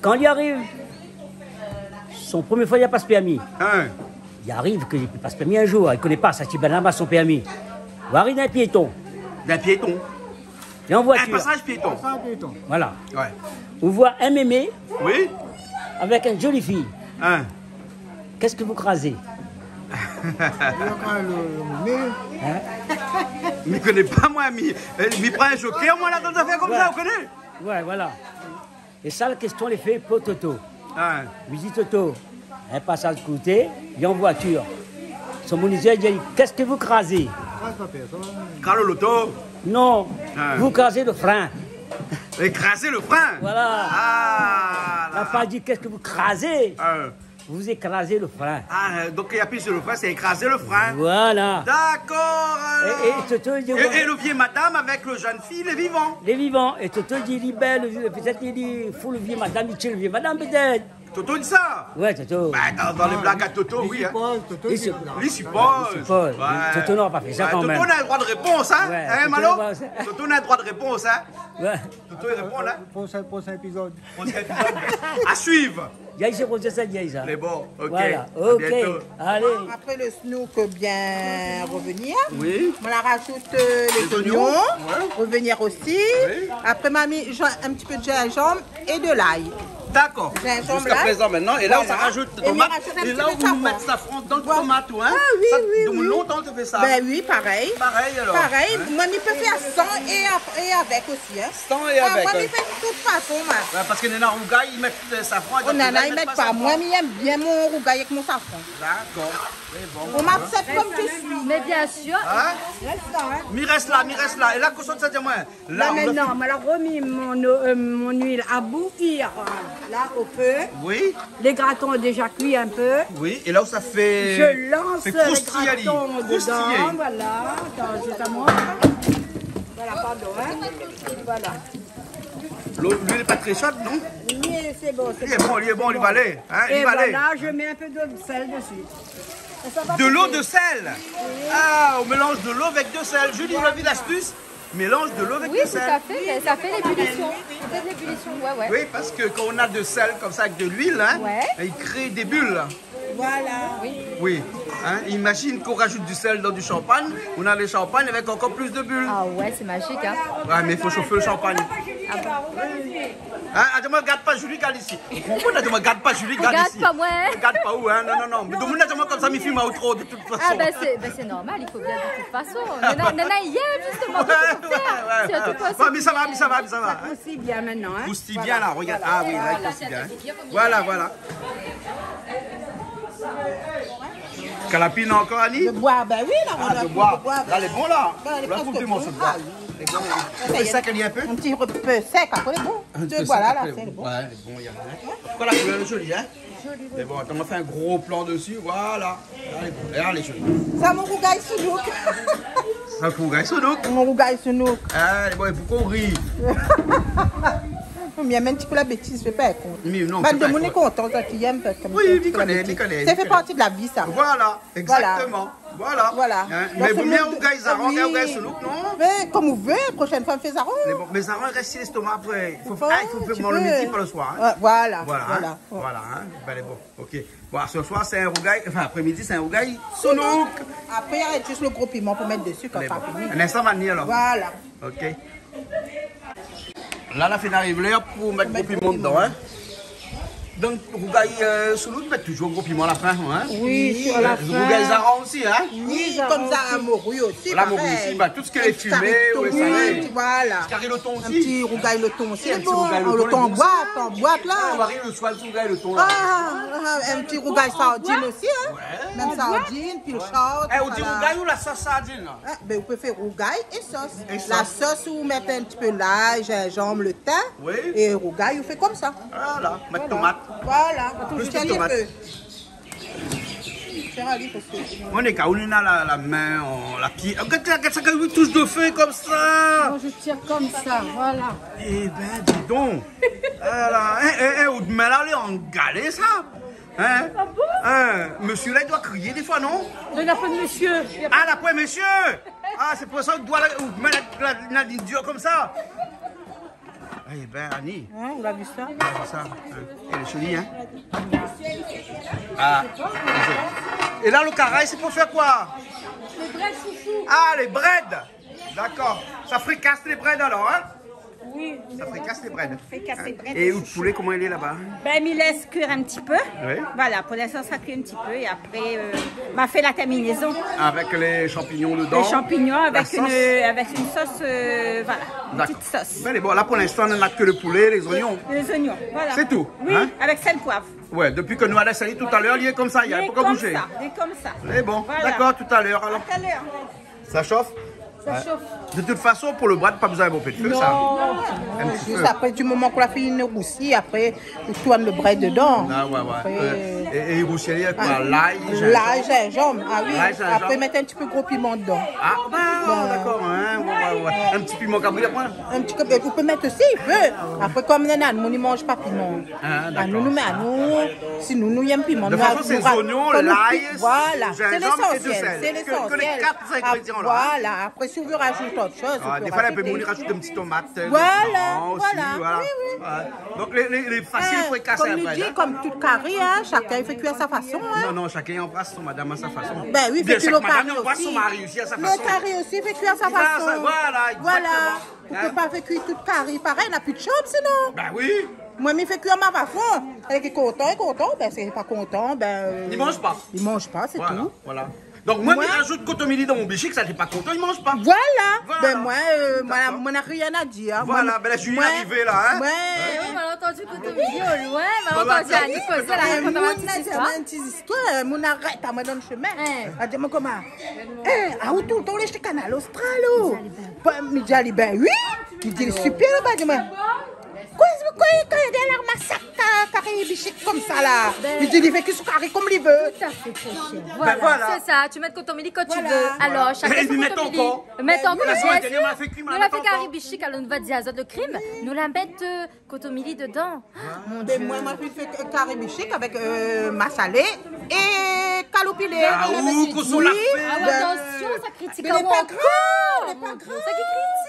Kan li ariv Son promié foi li la pas pèrmi. Hein. Li ariv ke li pas pèrmi in zour, li koné pa, sa ti bann la son pèrmi. Ou ariv dan in piéton. Dan in piéton. Li an voitir. In pasaz piéton. Pasaz piéton. Voilà. Ouais. Ou voi in mémé. Oui. Avèk in zoli fiy. Hein. Qu'est-ce que vous crasez ? Li la kraz lo, lo mémé. Hein ? Mi koné pa, moin, mi, euh, mi pran in zokèr, moin, la, dan zafèr konmsa, ou koné ? Ouais, voilà. É sa, la késtion lé fé pou Toto. Ah. Mi di Toto, in pasaz koté, li an voitir. Son monizèr i di, qu'est-ce que vous crasez ? Kraz pa pèr, sa va. Kraz lo loto. Non, ah, vous crasez le frein. Écraser le frein. Voilà. Ah, la pa di, qu'est-ce que vous crasez ? Ah. Vous écrasez le frein. Ah, donk, i apiy su lo frin, sé ékraser lo frin. Voilà. Dakor, alor. É, é Toto, li di, é, é lo vié madam avèk lo jenn fiy, lé vivan. Lé vivan. É Toto di, li bèl, pétèt li di, fo lo vié madam, li tié lo vié madam, pétèt. Toto di sa ? Ouais, Toto. Ba, dan, dan lé blag a Toto, oui, hein. Li sipoz, Toto. Li sipoz. Ouais. Toto nora pa fé sa kan mèm. Toto na in droi de répons, hein. Ouais, hein, Toto Malo ? Toto na in droi de répons, hein. Ouais. Toto i répon, hein. Prochain, prochain épisode. Prochain épisode. À suivre. Diay, sé pou sa, diay sa. Lé bon, ok. Voilà, ok. À bientôt. Allez. Après le snook bien revenir, oui, on la rajoute, euh, les oignons, ouais, revenir aussi. Oui. Après, ma mi in ti pé de zinzanm é de l'ail. D'accord. Zinzanm, l'ail. Jusqu'à présent, maintenant. Et là, on rajoute tomate. Voilà. Et là, on met safran dans le tomate, hein. Ah oui, oui, oui. Ça, depuis longtemps, tu fais ça. Ben oui, pareil. Pareil, alors. Pareil. Hein ? Moin, mi pé fé san é ap-, é avèk osi, hein. San é avèk, hein. Ah, moin, mi fé de tout fason, moin. Ouais, parske néna rougay, i mèt, euh, safran, néna i mèt pa. Moin, mi èm bien mon rougay avèk mon safran. D'accord. Sé bon. On m'accepte comme je suis. Mais bien sûr. Hein ? Reste là, hein. Mi rès la, mi rès la. É la, kosa ou sa di amoin ? La, on a maintenant, fait, moin la remis mon, euh, mon huile à bouillir, euh, là, au feu. Oui. Les gratons ont déjà cuit un peu. Oui, é la ou sa fé, fé kroustiyé ali. Je lance les gratons dedans, voilà. Attends, je t'amontre. Voilà, pardon, hein. Voilà. Lo, luil lé pa tré sho, non ? Oui, c'est bon, c'est bon. Li lé bon, li lé bon, li va alé, hein, li va alé. Et voilà, je mets un peu d'eau de sel dessus. De l'eau de sel. Oui. Ah, on mélange de l'eau avec de sel. Julie, ou la vi l'astus ? Mélange de l'eau avec du sel. Oui, tout à fait, mais ça fait l'ébullition. Ça fait de l'ébullition, ouais, ouais. Oui, parce que quand on a de sel comme ça avec de l'huile, hein, ouais, il crée des bulles. Voilà. Oui. Oui. Hein, imagine qu'on rajoute du sel dans du champagne, on a le champagne avec encore plus de bulles. Ah ouais, c'est magique, hein. Ouais, mais il faut chauffer le champagne. Ah bon ? Hein, atann, gard pa Julie, gard isi. Ou konpran, atann, gard pa Julie, gard isi. Gard pa moin. Gard pa ou, hein. Non, non, non. Mé domoun la di amoin konmsa mi film a outro de tout fason. Ah, ben, c'est, ben, c'est normal, il faut bien de toute façon. Néna, néna, hier, justement, ouais, ouais, ouais. C'est tout possible. Bon, mé sa va, mé sa va, mé sa va, hein. Ça croustille bien maintenant, hein. Croustille bien, là, regarde. Voilà. Ah oui, là, il croustille bien, hein. Voilà, voilà. Kalapine ankor, Annie ? De boi, ben oui, la, on a pris de boi. Ah, de boi. Là, lé bon, là. Ben, lé preske bon. Là, faut des morceaux de bois. Ah oui. Lé bon. Ça y est. Fé sèk ali in pé. Un petit peu sec, après, bon. Un peu sec, voilà, là, après, c'est bon. Ouais, lé bon, y a rien. En tout cas, la couleur est jolie, hein ? Jolie, jolie. Mé bon, atann, on fait un gros plan dessus, voilà. Là, lé bon. Là, lé joli. Sa mon rougay sounouk. Sa mon rougay sounouk. Mon rougay sounouk. Ah, lé bon, é poukosa ou ri ? Mé mèm ti pou la bétiz, fé pa kont. Mé non, fé pa kont. Bann domoun lé kontan, sa ki èm, parske mi koné, mi koné. Ça fait partie de la vie, ça. Voilà, exactement. Voilà. Voilà. Hein, mé vo myé rougay zaran, oui, ke rougay sounouk, non ? Mé konm ou vé, proshèn foi, mi fé zaran. Mé bon, mé zaran i rès si lèstoma apré. I fo, ah, i fo fé manzé le midi, pa le soir, hein. Ouais, voilà, voilà, hein. Voilà, hein. Ben, lé bon. Ok. Bon, ce soir, c'est un rougail, enfin, après-midi, c'est un rougail sounouk. Après, il y a juste le gros piment pour mettre dessus quand ça finit. Mé bon. Un instant, Mani, alors. Voilà. Ok. La, la fine ariv lèr pou mèt gro piman dedan, hein. Donk, rougail, euh, sounouk, mèt toujour gro piman a la fin, hein. Oui, sur la fin. Rougail zaran osi, hein. Oui, konmsa, la mori osi, parèy. La mori osi, ben, tout ce qui est fumé ou les salés. Un petit carry thon, voilà. Petit carry lo ton osi. Un petit rougail lo ton osi, hein. Lo ton boit, lo ton boit, la. Ah, ou ariv le soir, ti rougail lo ton, la. Ah, ah, un petit rougail sardine aussi, hein. Ouais. Même sardine, pilchard, tout ça, la. Eh, ou di rougail ou la sos sardine, la ? Ah, ben, ou pé fé rougail é sos. É sos. La sos, ou mèt in ti pé lay, zinzanm, le tin, oui, é rougail, ou fé konmsa. Voilà, mèt tomat. Voilà. Plus de tomat. Fé ali, parske... Monica, ou néna la, la min, la pié. Gard, gard, gard sa, kan i toush do fé konmsa. Moi, je tiens comme ça, voilà. Eh ben, dis donc. Voilà. Eh, eh, eh, out min la lé an galé, sa. Hein ? Ah bon ? Hein, mésyé la, i doi kriyé défoi, non ? Non, na pa de mésyé. Ah, na poin mésyé. Ah, sé pou sa ou doi la, out min la, la, la, la dir konmsa. Eh ben, Annie. Hein, ou la vi sa ? Ouais, sé sa. Hein. Elle est jolie, hein ? Ah. Et là, le caraï, c'est pour faire quoi ? Les brèdes chouchou. Ah, les brèdes. D'accord. Ça fricasse les brèdes alors, hein ? Oui. Ça fricasse les brèdes. Fricasse les brèdes. Et le poulet, comment il est là-bas ? Ben, mi lès kuir in ti pé. Oui. Voilà, pou linstan, sa kui in ti pé. É apré, euh, ma fé la terminaison. Avec les champignons dedans. Les champignons avec une, avec une sauce, euh, voilà, une petite sauce. D'accord. Ben, bon, là, pour l'instant, on n'a que le poulet, les oignons. Les oignons, voilà. C'est tout, hein ? Oui, avec sel, poivre. Ouais, depuis que nou la lès ali tout à l'heure, il est comme ça, il a pas encore bougé. Il est comme ça, il est comme ça. Mais bon, voilà. D'accord, tout à l'heure, alors. À tout à l'heure. Ça chauffe ? Ça chauffe. De toute façon, pour le brèd, pas besoin de beaucoup de feu, ça. Non. Un petit peu. Juste après, du moment qu'on a fini de roussir, après, on tourne le brèd dedans. Ah, ouais, ouais. Après, euh, et, et roussir avec quoi ? L'ail, gingembre. L'ail, gingembre. Ah oui. L'ail, gingembre. Après, mettre un petit peu gros piment dedans. Ah, ben, d'accord, hein, ouais, ouais, ouais. Un petit piment kabri, après ? Un petit peu, ou pé mèt osi, i pé. Apré, kom néna, nou, i manz pa piman. Ah, dakor. Anou, nou, mé anou, si nou, nou yèm piman, nou, nou, nou, nou, nou, voilà, sé lésansièl, sé lésansièl. Dakor. Sa, sé zoignon, lay, zinzanm é do sèl. Ke, ke lé kat zingrédian la, hin. Voilà. Apré, si ou vé razout ot shoz, ou pé razout. Ah, défoi, i pé razout in ti tomat, euh, dedan osi, voilà. Voilà, voilà. Oui, oui. Donk, lé, lé, lé fasil pou kasé in brèd, hin. Kom nou di, kom tout kari, hin, shakinn i fé kui a sa fason, hin. Non, non, shakinn i anbras son madam a sa fason. Bin oui, i fé kui lo kari osi. Bien, shak madam i anbras son mari osi a sa fason. Lo kari osi i fé kui a sa fason. Voilà, voilà. Ou pé pa fé kui tout kari parèy, na pi d'shanm sinon. Bin oui. Moin, mi fé kui a ma fason. Sak lé kontan, lé kontan. Bin, sak lé pa kontan, bin, euh, li manz pa. Li manz pa, sé tou. Voilà, voilà. Donk, moin, mi razout kotomili dan mon bishik, sak lé pa kontan, li manz pa. Voilà. Voilà. Bin, moin, euh, moin, moin, na rien a dir. Voilà, bin, la Julie lé arivé la, hin. Moin, moin, eh oui, malantandu kotomili o loin, malantandu a Nikozé la, rakonté in ti zistoir. Moin, na in ti zistoir, moin arèt amoin dan lo shomin. Hin. La di amoin koman, eh, ah, ou toultan ou lé shé Kanal Austral, ou ? Bin, mi di ali, bin oui. Mi di, lé super laba, di amoin. Koi, koi, koi, néna la masak, ka-, kari bishik konmsa la. Mi di, li fé kui son kari kom li vé. Tout à fait, Sophie. Voilà, sé sa. Tu mets ton kotomili quand tu veux. Voilà. Alors, chacun son kotomili. Mèt ankor. Mèt ankor. La semaine dernière, on a fait cuire, nou la fé kari bishik, alor nou va dir azot lo krim. Nou la mèt, euh, kotomili dedan. Mon Dieu. Bin, moin, ma fé kui kari bishik avèk, euh, masalé é kaloupilé. Ah, ou, kosa la fé. Ah, atansion, sa kritik ankor. Mé lé pa grav, lé pa grav. Mon Dieu, sa ki kritik.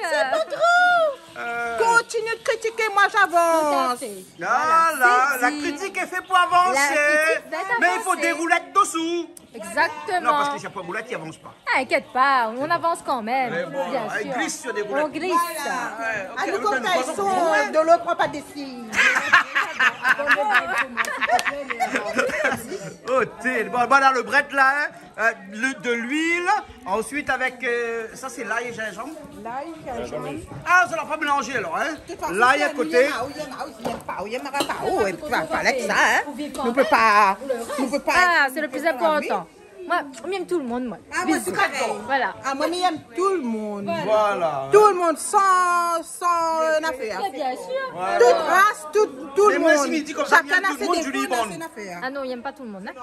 Sé pa grav. Euh. Kontinié de kritiké, moin, j'avance. Tout à fait. Voilà, la kritik lé fé pou avansé. La kritik va avansé. Mé i fo dé roulèt dosou. Exactement. Non, parske si na poin roulèt, i avans pa. Ah, inkièt pa, on avance quand même, bien sûr. Mé bon, alor, i glis si dé roulèt. On glisse. Voilà. Ouais, ok, anou, nou konm sa i son, dolo pran pa dési. Oh, té, bon, voilà lo brèd la, hin. Euh, le, de l'huile, ensuite avec, euh, sa sé lay é zinzanm. Lay, zinzanm. Ah, sa la pa mélanzé alor, hin. De tout fason, lay a koté. Ou yèm, ou yèm, ou yèm pa, ou yèm pa, ou, é pa, pa avèk sa, hin. Nou pé pa, nou pé pa. Ah, sé lo pli inportan. Moin, mi yèm tout lo moun, moin. Ah, moin, sé parèy. Voilà. Ah, moin, mi yèm tout lo moun. Voilà. Tout lo moun, san, san, euh, nafèr. Mé bien sûr. Voilà. Tout ras, tout, tout lo moun. Mé moin, si mi di konmsa, mi yèm tout lo moun, Julie, bon. Shakinn na son défo, na son nafèr. Ah non, mi yèm pa tout lo moun, hin.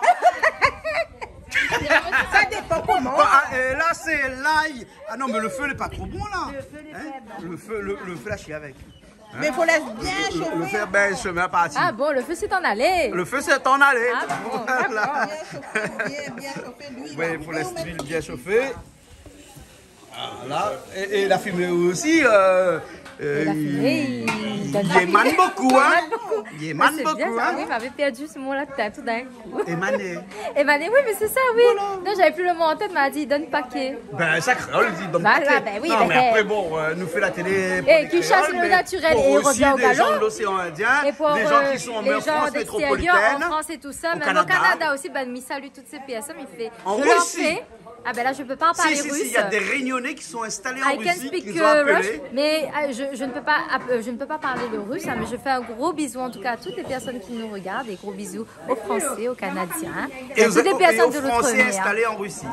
Sa i dépan koman. Bon, ah, é la, sé lay. Ah non, mé lo fé lé pa tro bon la. Lo fé lé fèb. Hin ? Lo fé, lo, lo fé la, mi shé avèk. Hin ? Mé fo lès bien shofé. Lo, lo fé, bin, shofé a parti. Ah bon, le feu s'est en allé. Lo fé s'est en allé. Ah bon, dakor. Voilà. Bien shofé, bien, bien shofé, luil la. Oui, fo lès luil bien shofé. Voilà. É, é la fimé osi, euh, euh, i émane bonpé, hin. La fimé, i donn la fimé. I émane bonpé, hin. Mé sé bien sa, oui, mi lavé pèrd se mo la, tout d'in kou. Émané. Émané, oui, mé sé sa, oui. Voilà. Non, j'avais plus le mot en tête, ma di, i donn paké. Bin, sa kréol i di, i donn paké. Voilà, bin oui, bin. Non, mé apré, bon, euh, nou fé la télé pou lé kréol, mé pou osi dé zan de l'autre onion. É ki shas lo natirèl é i revien o galon. É pou osi dé zan de l'océan Indien, é pou, euh, dé zan ki son an Frans métropolitèn, o Kanada. Lé zan de l'extérieur, en France et tout ça, mèm o Kanada osi, bin, mi salu tout sé pèrsone, mi fé... An Risi. Ah bin la, je peux pas parler russe. Si, si, si, il y a des Réunionnais qui sont installés en Russie, qu'ils ont appelé. I can speak, euh, Russian, mais, euh, je, je ne peux pas app-, euh, je ne peux pas parler le russe, hein, mais je fais un gros bisou en tout cas à toutes les personnes qui nous regardent et gros bisous aux Français, aux Canadiens, hein, et à toutes les personnes de l'outre-mer. Et aux, et aux Français installés en Russie.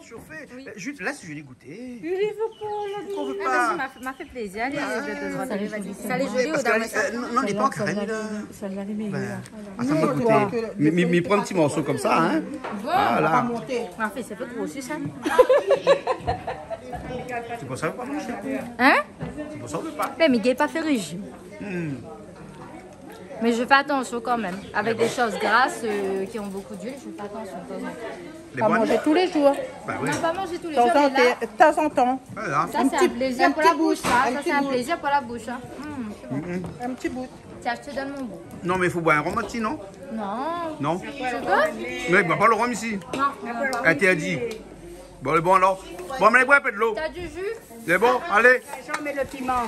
Chauffé. Oui. Euh, Julie, laisse Julie goûter. Julie, faut qu'on le... On veut pas. Ah, vas-y, ma, ma fé plézir. Allez, vas-y. Sa lé zoli, ou dan sa. Parce que, euh, non, non, il est pas en carême, là. Celle-là, celle-là, elle est meilleure. Ben, attends, on va goûter. Mais, mais, mais prends un petit morceau comme ça, hein. Voilà. Voilà. Ma fé, sé pa gro, sé sa. C'est pour ça que vous pas mangé. Hein ? C'est pour ça que vous pas. Ben, Miguel pa fé réjim. Hmm. Mais je fais attention quand même. Avec des choses grasses, euh, qui ont beaucoup d'huile, je fais attention de temps en temps. Pas manger tous les jours. Bah oui. Non, pas manger tous les jours, mais là, de temps en temps. Voilà. Ça, c'est un plaisir pour la bouche, ça. Ça, c'est un plaisir pour la bouche, hein. Mm, c'est bon. Un petit bout. Tiens, je te donne mon bout. Non, mais il faut boire un rhum aussi, non ? Non. Non ? Tu veux ? Mais bah, pas le rhum ici. Non, non, pas. Interdit. Bon, bon alors. Bon, mais bois un peu de l'eau. T'as du jus ? C'est bon, allez. Jean met le piment.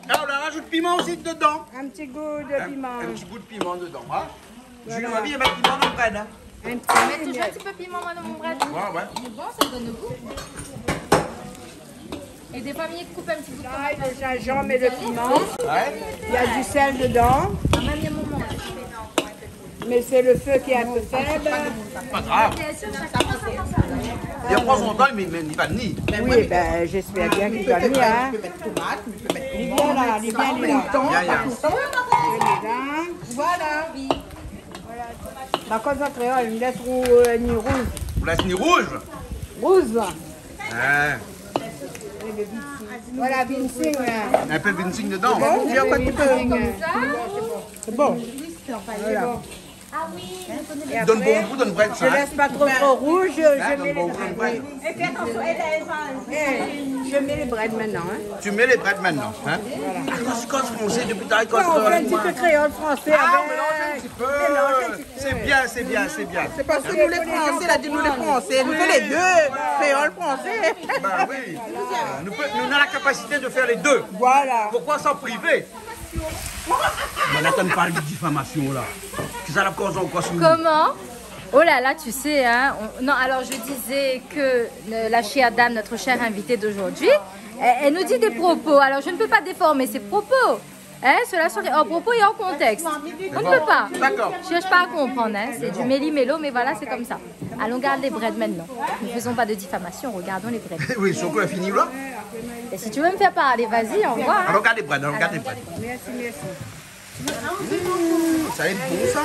Là, on rajoute piment aussi dedans. Un petit goût de piment. Un, un petit goût de piment dedans, hein. Voilà. Julie, on va bien mettre piment dans le brèd, hein. Un petit peu. Mets toujours un petit peu piment, moi, dans mon brèd. Ouais, ouais. C'est bon, ça donne le goût. Et des fois, Mimi coupe un petit bout de tomate. Là, déjà, Jean met le piment. Ouais. Il y a du sel dedans. Ah, même il y a mon manque. Mais c'est le feu qui est un peu faible. Pas grave. Bien sûr, chacun sa façon. Il y a trois ans, mais, mais il va venir. Oui, ben, j'espère bien qu'il va venir, hein. Il vient là, il vient là. Il y a, il y a. Voilà. Bah, comme ça, créole, il laisse rou-, euh, ni rouge. Vous laissez ni rouge ? Rouge. Hein. Voilà, vinsing, là. Un peu de vinsing dedans. Bon, il y a pas de vinsing, euh, c'est bon. Voilà. Et après, donne bon goût, donne brèd, ça, hein. Je laisse pas trop, trop rouge, je mets les brèdes. Hein, donne bon goût, donne brèd. Eh, je mets les brèdes maintenant, hein. Tu mets les brèdes maintenant, hein. Voilà. Ah, quand, quand français, depuis tout à l'heure, quand... Non, on fait un petit peu créole français avec. Ah, on mélange un petit peu. Mélange un petit peu. C'est bien, c'est bien, c'est bien. C'est parce que nous, les Français, là, dit nous, les Français, nous fait les deux, créole, français. Bah oui. Nous, peut, nous avons la capacité de faire les deux. Voilà. Pourquoi s'en priver ? Manhattan parl de difamasion la. Kisa la koz ankor si nou... Comment ? Oh là là, tu sais, hein, on, non, alors je disais que, euh, la chère dame, notre chère invitée d'aujourd'hui, elle, elle nous dit des propos. Alors je ne peux pas déformer ses propos. Hein, cela serait hors propos et hors contexte. On ne peut pas. D'accord. Cherche pas à comprendre, hein, c'est du méli-mélo, mais voilà, c'est comme ça. Allons garder les brèdes maintenant. Ne faisons pas de diffamation, regardons les brèdes. Oui, si ou la fini la. Et si tu veux me faire parler, vas-y, au revoir, hein. Allons garder les brèdes, allons garder les brèdes. Merci, merci. Mmh, ça va être bon, ça, hein ?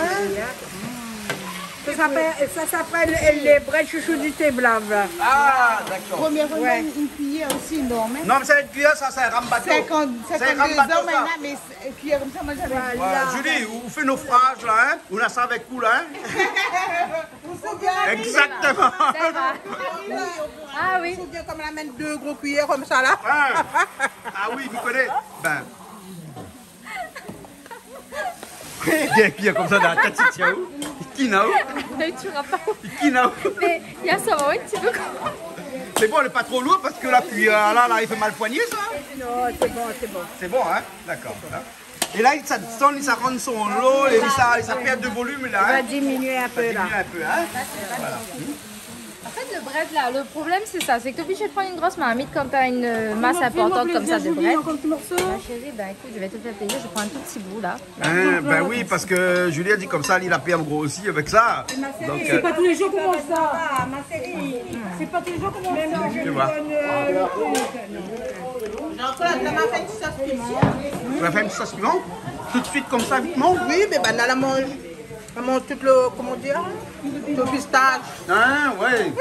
Ça s'appelle, ça s'appelle les, les brèdes chouchou du Té Blav. Ah, d'accord. Première fois, une, une cuillère aussi énorme, hein. Non, mais ça va être cuillère, ça, ça rambato. Cinquante, cinquante-deux ans maintenant, mais c'est, cuillère comme ça, moi, j'avais... Voilà. Voilà, Julie, ou fé naufrage, là, hein ? Ou na sa avec ou, là, hein ? Exactement. Ah oui. Ou bien comme la main, deux gros cuillères comme ça, là. Ah. Ah oui, vous connaissez. Ben. Bien, bien, comme ça, dans la tête, c'est où ? Qui n'a où ? Mais tu auras pas. Qui n'a où ? Mais il y a ça, oui, tu veux quoi ? C'est bon, elle est pas trop lourde parce que la cuillère, là, là, il fait mal poigner, ça. Non, c'est bon, c'est bon. C'est bon, hein ? D'accord. Hein ? Et là, ça descend, ça rend son lot, et ça, ça perd de volume, là, hein ? On va diminuer un peu, là. Ça diminue un peu, hein ? Voilà. En fait, le brèd, là, le problème, c'est ça, c'est que t'es obligé de prendre une grosse marmite quand t'as une, euh, masse importante comme ça de brèd. Fais-moi plaisir, Julie, encore un petit morceau. Ma chérie, ben, écoute, je vais te faire plaisir, je prends un tout petit bout, là. Hein, ben oui, parce que Julie a dit comme ça, il a pris en gros aussi avec ça. Donc, c'est, euh, pas tous les jours qu'on mange ça. C'est pas tous les jours qu'on mange ça. Tu vois. Jean-Claude, la ma fé in ti sos piman. Tu vas faire une sauce piment ? Tout de suite, comme ça, vite, non ? Oui, mais ben, là, la mange. Vraiment tout le, comment dire, le pistache. Ah, ouais.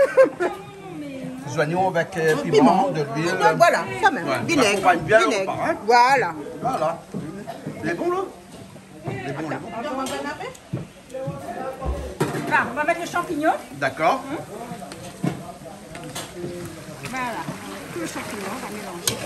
Des oignons avec, euh, piment, de l'huile. Voilà, ça même. Ouais, vinaigre, on va bien, vinaigre. Hein ? Voilà. Voilà. C'est bon, là ? C'est bon, c'est bon. Là, on va mettre le champignon. D'accord. Voilà. Tout le champignon, on va mélanger.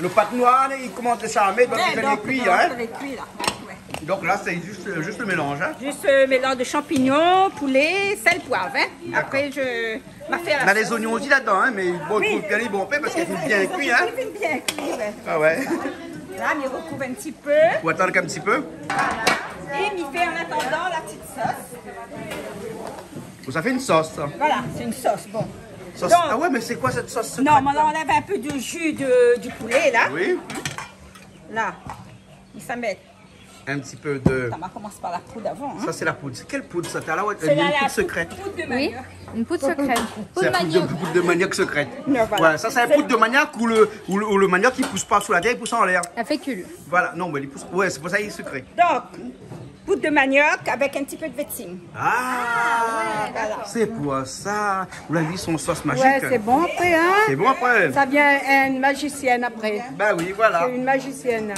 Le pat noir, là, il commence à s'armer, donc il est cuit, hein ? Ouais, donc, il est cuit, là. Ouais. Donc là, c'est juste, juste le mélange, hein ? Juste, euh, mélange de champignons, poulet, sel, poivre, hein. D'accord. Après, je, ma fé la sos. On a les oignons aussi là-dedans, hein, mais bon, il faut bien les bon parce qu'il faut bien cuire, hein. Il faut bien cuire, ouais. Ah ouais. Là, mi recouvre un petit peu. Faut attendre un petit peu. Voilà. Et mi fé en attendant la petite sauce. Ça fait une sauce, ça. Voilà, c'est une sauce, bon. Sauce. Donc, ah ouais, mais c'est quoi cette sauce secrète, là ? Non, mais là, on enlève un peu du jus de, du poulet, là. Oui. Là. Et ça met... Un petit peu de... Attends, on va commencer par la poudre avant, hein. Ça, c'est la poudre. C'est quelle poudre, ça ? T'as la, la poudre secrète. C'est la, la poudre, poudre de manioc. Oui, une poudre secrète. Poudre de manioc. C'est la poudre de, poudre de manioc secrète. Non, voilà. Ouais, ça, c'est la poudre de manioc où le, où le, où le manioc, il pousse pas sous la terre, il pousse en l'air. La fécule. Voilà, non, mais il pousse, ouais, c'est pour ça qu'il est secret. Donc, Poud de maniok avèk in ti pé de vétsin. Ah, voilà. Sé pou sa. Ou la vi son sos mazik. Ouais, sé bon apré, hein ? Sé bon apré. Sa vien in majisièn apré. Bin oui, voilà. Sé in majisièn.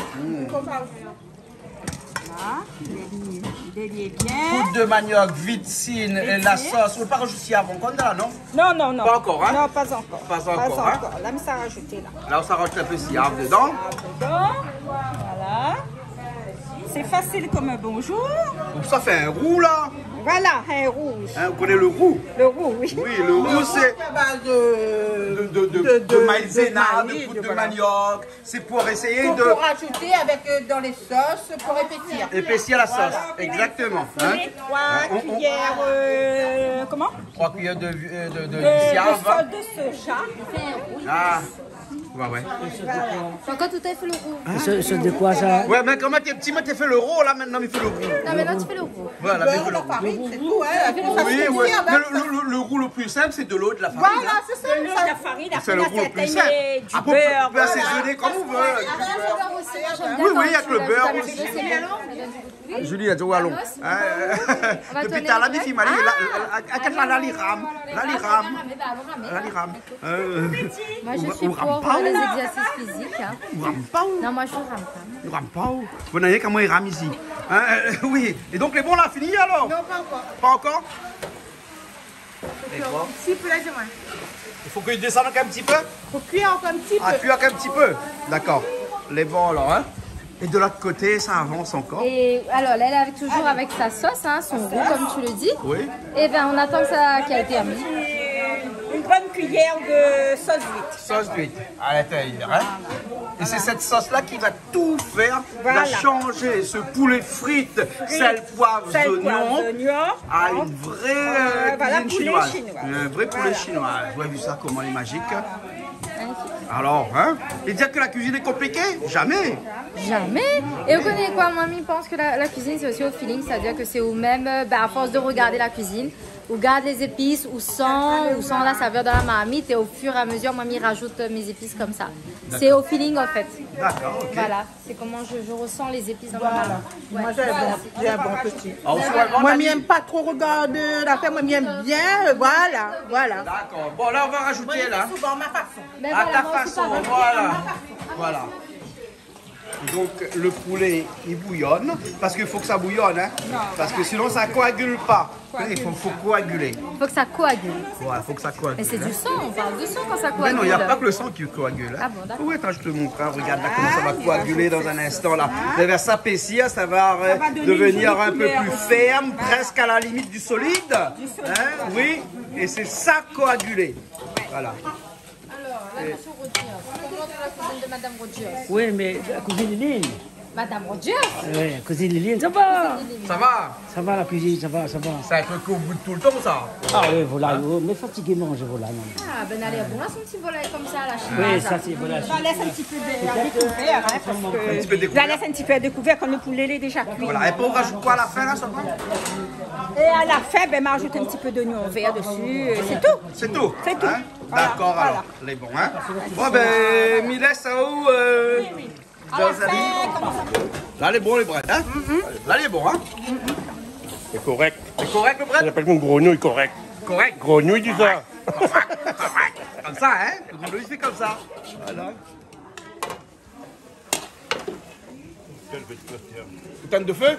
Voilà. Déliyé, déliyé bien. Poud de maniok, vétsin, é la sos. Ou la pa rajout siav ankor la, non ? Non, non, non. Pa ankor, hein ? Non, pa ankor. Pa ankor, hein ? La, mi sa rajout la. La, ou sa rajout in pé siav dedan. Siav dedan. Voilà. Sé fasil konm in bonjour. Donk sa fé in rou, la. Voilà, in rou. Hein, ou koné le rou ? Le rou, oui. Oui, le rou, sé a baz de, de, de, de, de maïzena, de poud de maniok. Sé pou éséyé pou, pou rajout avèk, euh, dan lé sos, pou épésir. Épésir la sos, voilà. Égzaktoman, hein. Troi kuiyèr, euh, koman ? Troi kuiyèr de, euh, de, de siav. De sos de soja. Ah, ouais, ouais. Voilà. Ankor tout a fé le rou. Hein ? Sé, sé de koi sa ? Ouais, mé koman té pti, moin té fé le rou, la, mintnan mi fé le rou. Non, mintnan ou fé le rou. Voilà, mé voilà. La farine, sé tou, hein. Oui, oui. Mé le, le, le, le rou le pli sinp, sé de lo, de la farine, hein. Voilà, sé sa. De lo, de la farine, apré, ou sa fé du bèr, voilà. Apré, ou pé asézoné konm ou vé. Oui, oui, avèk le bèr osi. Julie la di, alon. Hein ? Dopi talèr la, mi fé mal. La, la, la, la, la, li ram. La, li ram. La, li ram. Euh, moi, je suis pour, euh, les exercices physiques, hein. Ou ram pa ou ? Non, moi, je rame pas. Ou ram pa ou ? Bon, na rienk amoin i ram isi. Hein, euh, oui. É donk, lé bon la, fini alor ? Non, pa ankor. Pa ankor ? Lé bon. Si, pou la, di amoin. I fo ke li désann ankor in ti pé ? Fo kui ankor in ti pé. Ah, kui ankor in ti pé. Dakor. Lé bon alor, hein ? É de l'ot koté, sa avans ankor. Et alors, là, elle est avec, toujours avec sa sauce, hein, son roux, comme tu le dis. Oui. Eh ben, on attend que ça, qu'elle termine. Une bonne cuillère de sauce d'huître. Sos d'huître à l'intérieur, hein. Voilà. Et c'est cette sauce-là qui va tout faire, va changer ce poulet frites, sel, poivre, oignon, à une vraie, euh, cuisine chinoise. Voilà, poulet chinois. Un vrai poulet chinois. Vous avez vu ça, comment il est magique. Alor, hein, i di ke la kuizine lé konpliké ? Zamé. Zamé. É ou koné koi, moin, mi pans ke la, la kuizine, sé osi o feeling, sétadir ke sé ou mèm, euh, ben, à force de regarder la cuisine, ou gard lé zépis, ou san, ou san la savèr dan la marmit, é au fur et à mesure, moin, mi rajout, euh, mé zépis konmsa. Sé o feeling, an fèt. Dakor, OK. Voilà, sé koman mi, mi resan lé zépis dan la marmit. Voilà. Ouais. Moin, mi èm bien, mi èm bien. Moin, mi èm pa tro regard la fèr, moin, mi èm bien, euh, voilà, voilà. Dakor. Bon, la, nou va rajout la. Moin, mi fé souvan a ma fason. Ben voilà, moin osi, parèy. À ta façon, voilà. Voilà. Donc, le poulet, il bouillonne, parce qu'il faut que ça bouillonne, hein. Non, voilà. Parce que sinon, ça coagule pas. Coagule pas. Il faut, faut coaguler. Faut que ça coagule. Ouais, faut que ça coagule, hein. Mais c'est du sang, on parle de sang quand ça coagule. Mais non, il n'y a pas que le sang qui coagule, hein. Ah bon, d'accord. Oui, attends, je te montre, hein. Regarde là, comment ça va coaguler dans un instant, là. Ah, il va s'épaissir. Ça va, euh, devenir un peu plus ferme, presque à la limite du solide. Du solide, voilà. Hein, oui, et c'est ça, coaguler. Voilà. Alors, la façon Roger. Comment la cuisine de Madame Roger ? Oui, mais la cuisine Liline. Madame Roger ? Oui, la cuisine Liline, ça va. Cuisine Liline. Ça va ? Ça va, la cuisine, ça va, ça va. C'est un truc qu'on goûte tout le temps, ça. Ah oui, voilà, on est fatigué manger volaille, non. Ah, ben, alé, bon, la, son ti volaille konmsa, la chinoise. Oui, ça, c'est volaille. On va laisser un petit peu de, à découvert, hein, parce que... Un petit peu découvert. On va laisser un petit peu à découvert quand le poulet, il est déjà cuit. Voilà, et puis on rajoute quoi à la fin, là, seulement ? Et à la fin, ben, on rajoute un petit peu d'oignon vert dessus, euh, c'est tout. C'est tout. C'est tout. Hein ? Voilà, voilà. D'accord, alors. Lé bon, hein ? Bon, ben, mi lès aou, euh, oui, oui. À la fin, konmsa. La, lé bon, le brèd, hein ? La, lé bon, hein ? Lé korèk. Lé korèk, le brèd ? Sa i apèl in grenouille korèk. Korèk. Grenouille, di sa. Korèk, korèk. Konmsa, hein ? Le grenouille, sé konmsa. Voilà. Éteins le feu ?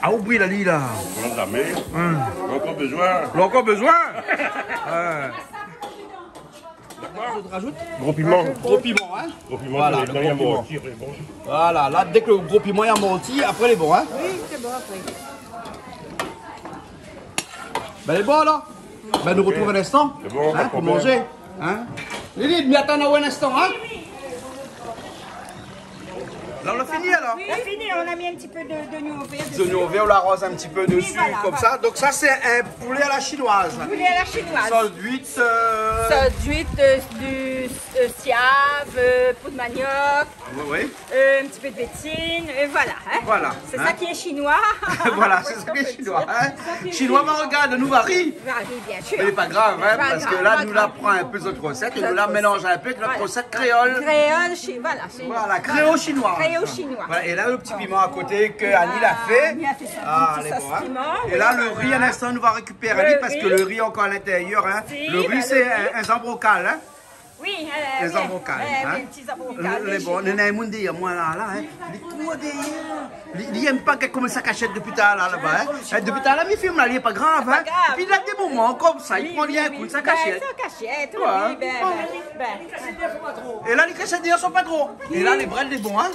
Ah, oubli la li la. Hein. Ankor bezoin. Ankor bezoin ? Ouais. Rajoute. Gro piman. Gro piman, hein ? Gro piman, voilà, le gro piman. Voilà, la, dès que le gros piment est amorti, après, il est bon, hein ? Oui, c'est bon, après. Ben, lé bon, la. Ben, nou retrouv in instan, hein, pou manzé, hein. Lili, mi atann aou in instan, hein. La, nou la fini, alor ? Oui, la fini, nou la mi in ti pé de, d'oignon vert dessus. D'oignon vert, nou la aroz in ti pé dessus, konmsa. Oui, voilà, voilà. Donc ça, c'est un poulet à la chinoise. Poulet à la chinoise. Sauce d'huître, euh, sauce d'huître, euh, du, euh, siav, euh, poud manioc. Oui, oui. Euh, un petit peu de vétsin, et voilà, hein. Voilà, hein. C'est ça qui est chinois. Voilà, c'est ça qui est chinois, hein. Chinois va regard, nou va ri. Va ri, bien sûr. Mais pas grave, hein, parce que là, nou la pran in pé zot recette et nou la mélanz in pé avèk nout recette créole. Créole, chi-, voilà, chinois. Voilà, créole chinois. Créole chinois. É la, lo ti piman a koté ke Annie la fé. Ah, Annie la fé son ti sos piman. É la, lo ri, in instan, nou va rékipèr ali, parske lo ri lé ankor a lintérièr, in. Lo ri, sé in, in zanbrokal, in. Oui, euh, oui, zanbrokal, euh, in. Oui, ti zanbrokal, lé bon, néna in moun dèrièr moin la, la, in. Li kour dèrièr. Li, li èm pa koman sa kashèt dopi talèr la, laba, in. Eh, dopi talèr la, mi film la, li lé pa grav, in. Pa grav. Épi li na dé moman konmsa, li pran rien, li kour sa kashèt. Sa kashèt, oui, bin, bin. É la, li kashèt dèrièr son patron. É la, lé vré, lé bon, in.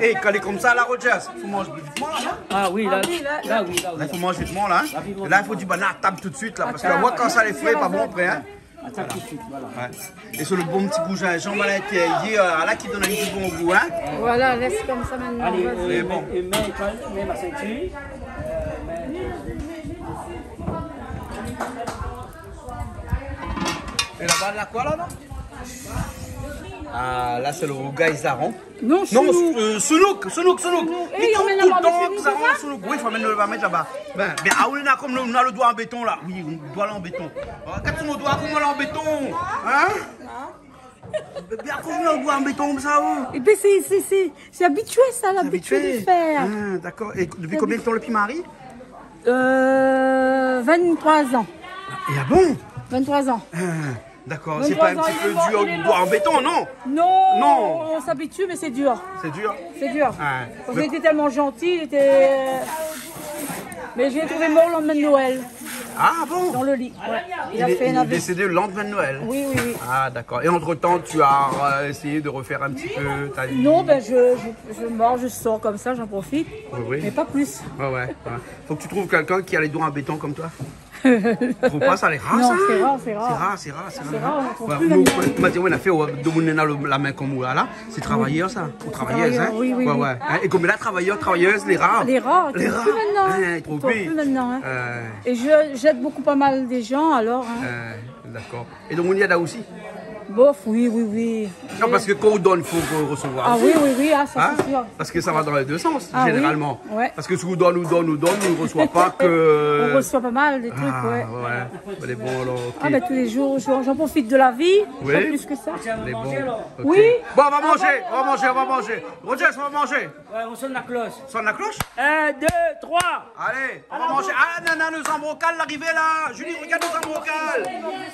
É kan lé konmsa la, Rogers, fo manz vitman la, in. Ah oui, la, la, oui, la, oui. La, fo manz vitman la, in. La, fo di banna a tab tout suit la, parske moin, kan sa lé fré, pa bon apré, in. A tab tout suit, voilà. Ouais. É sé lo bon ti gou zinzanm a lintérièr, euh, la ki donn in ti bon gou, in. Voilà, lès konmsa mintnan. Alé, vas-y. Euh, mé, mé, mé, mé ma sintir. É laba, la koi la, non ? Ah, la, sé lo rougay zaran. Non, sounouk. Sou-, euh, sounouk, sounouk, sounouk. Sounouk. Li trouv toultan zaran, sounouk. Oui, fo amenn lo, va mèt laba. Bin, bin, ah, ou néna konm lo, na lo doi an béton la. Oui, lo doi la an béton. Oh, gard son doi, koman lé an béton. In ? Bin, koman lo doi an béton konmsa, oh ? Eh ben, c'est, c'est, c'est, c'est habitué, ça, l'habitude de faire. Ah, d'accord. É dopi konbien d'tan lo piman i ariv ? Euh, vingt-trois ans. Ah bon ? Vingt-trois ans. Ah, d'accord. Sé pa in ti pé dur, lo doi an béton, non ? Non, on s'habitue, mais c'est dur. Sé dur ? C'est dur. Ah. Parce qu'il était tellement gentil, il était, euh, mais je l'ai trouvé mort le lendemain de Noël. Ah bon ? Dans le lit, ouais. Il a fait une A V C. Il est, il est décédé le lendemain de Noël ? Oui, oui, oui. Ah, d'accord. Et entre-temps, tu as, euh, essayé de refaire un petit peu ta vie ? Non, ben, je, je, je mange, je sors comme ça, j'en profite. Oui, oui. Mais pas plus. Ouais, ouais, ouais. Faut que tu trouves quelqu'un qui a les doigts en béton comme toi. Trouv pa sa, lé rar, sa. Non, c'est rare, c'est rare. Sé rar, sé rar, sé rar. C'est rare, on trouve plus maintenant. Ouais, nou, ma di, ouais, na fé, ouais, domoun néna lo, la min konm ou la, la. Sé travayèr, sa. Ou travayèz, in. Oui, oui, oui. Ouais, ouais. In, é konm la, travayèr, travayèz, lé rar. Lé rar, i trouv pi mintnan. In, i trouv pi. I trouv pi mintnan, in. Euh. Et je, j'aide beaucoup, pas mal des gens, alors, hein. Euh, d'accord. É donk, ou néna osi ? Bof, oui, oui, oui. Non, parske kan ou donn, fo resevoir osi. Ah oui, oui, oui, ah, ça, c'est sûr. Parske sa va dan lé dé sans, zénéralman. Ah oui, ouais. Parske si ou donn, ou donn, ou donn, ou resoi pa ke... On reçoit pas mal, des trucs, ouais. Ah, ouais. Bon, alor, ok. Ah, ben, tous les jours, j'en, j'en profite de la vie, pas plus que ça. Oui. Lé bon, ok. Oui. Bon, on va manger, on va manger, on va manger. Rogers, on va manger. Ouais, on sonne la cloche. Sonn la klosh ? Un, deux, trois. Alé, nou va manzé. Ah, nana, lo zanbrokal la arivé la. Julie, regard lo zanbrokal.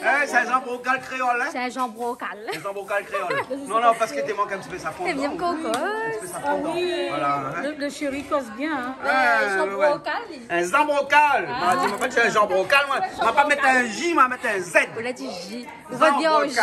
Eh, sé in zanbrokal kréol, in ? Sé in zanbrokal. In zanbrokal kréol. Non, non, parske té mank in ti pé safran dedan. Sé bien kokos. In ti pé safran dedan. Voilà, in. Le, le chéri koz bien, in. Ouais, ouais, ouais. In zanbrokal, li. In zanbrokal. Ah. Ma di, ma pa di in zanbrokal, moin. Ma pa mèt in J, ma mèt in Z. Ou la di J. Zanbrokal. Ou va dir J.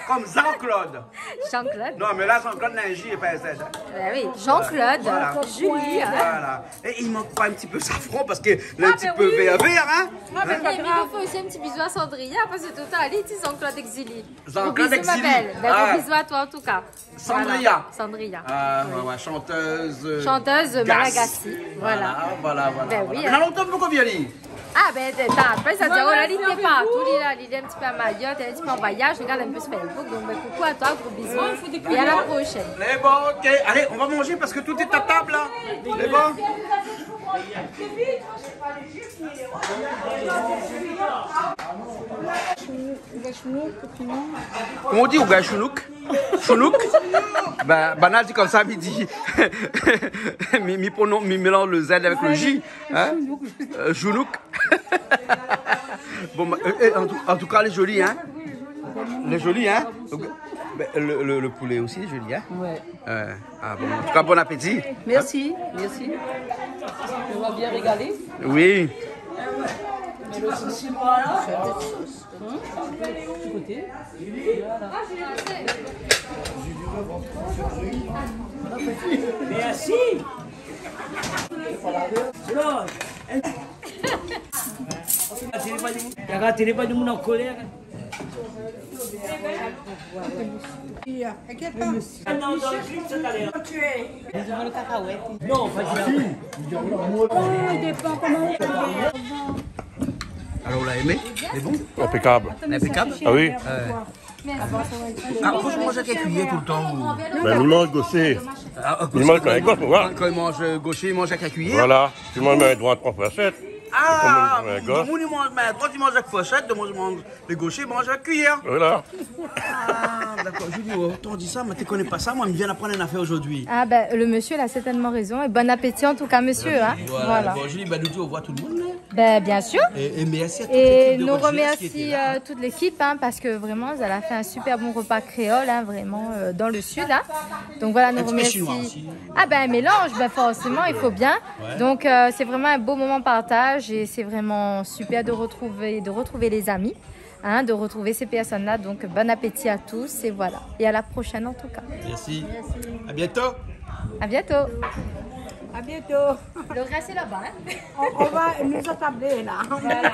Konm Jean-Claude. Jean-Claude. Non, mé la, Jean-Claude néna in J é pa in Z, in. Ben oui, Jean-Claude, voilà. Julie, in. Voilà. É i mank pa in ti pé safran parske lé in ti pé vèr, vèr, in. Ah, ben oui. Ah, ben, pa grav. É mi fé osi in ti bizou a Sandria, parske toultan, èl i di Jean-Claude Exili. Jean-Claude Exili. Gros bisous, ma belle. Ben, gros bisous à toi, en tout cas. Sandria. Voilà, Sandria. Ah, ouais, ouais, chanteuse, euh, Malagasy. Chanteuse Malagasy, voilà. Voilà, voilà, voilà. Ben oui, in. Mé la lontan ou la pa vi ali ? Ah, ben, ta, apré sa, Diago, la, li té partou, li la, li lé in ti pé a Mayotte, in ti pé an voyaz, li gard in pé sur Facebook, donk, ben, coucou à toi, gros bisous, et à la prochaine. Lé bon, ok. Alé, nou va manzé parske tout lé a tab la. Lé bon. Koman ou di, ou gingn shounouk ? Shounouk ? Ben, banna di konmsa, mi di, mi, mi pronon-, mi mélanz lo Z avèk lo J, in ? Shounouk. Euh, shounouk. Bon, ben, euh, euh, an tou, an tou ka, lé zoli, in ? Lé zoli, in ? Donk, ben, lo, lo, lo poulé osi lé zoli, in ? Ouais. Euh, ah bon, an tou ka, bon apéti. Merci, merci. On va bien régaler. Oui. Mé lo sos chinois la. Merci. Gard, téléphone, moun an kolèr. Non, pa di sa. Alor, ou la èmé ? Lé bon ? Inpékab. Inpékab ? Ah oui. Ah, ou manz avèk in kuiyèr toultan, ou ? Ben, nou manz gosé. Ah, gosé, kan i manz, kan i manz gosé, i manz avèk in kuiyèr. Voilà. Si ou manz in droi troi fwa sèt. Ah, ouais, gauche. Domoun i manz, mé droit i manz avèk fourshèt, domoun i manz, le gaucher mange avec cuillère. Voilà. Ah, d'accord. Julie, oh, otan di sa, moin té koné pa sa, moin mi vien aprann in afèr zordi. Ah ben, le monsieur, il a certainement raison. Et bon appétit en tout cas, monsieur, hein. Voilà. Voilà. Bon, Julie, ben, nou di au revoir tout le monde, hein. Ben, bien sûr. Et, et merci à toute l'équipe de Rougir qui était là. Et nous remercions, euh, toute l'équipe, hein, parce que vraiment, elle a fait un super bon repas créole, hein, vraiment, euh, dans le sud, hein. Donc voilà, nous remercions. Un petit peu chinois aussi. Ah ben, un mélange, ben forcément, il faut bien. Ouais. Donc, euh, c'est vraiment un beau moment de partage et c'est vraiment super de retrouver, de retrouver les amis, hein, de retrouver ces personnes-là. Donc, bon appétit à tous et voilà. Et à la prochaine en tout cas. Merci. Merci. À bientôt. À bientôt. À bientôt. Le reste est là-bas, hein. On, on va nous attabler là. Voilà.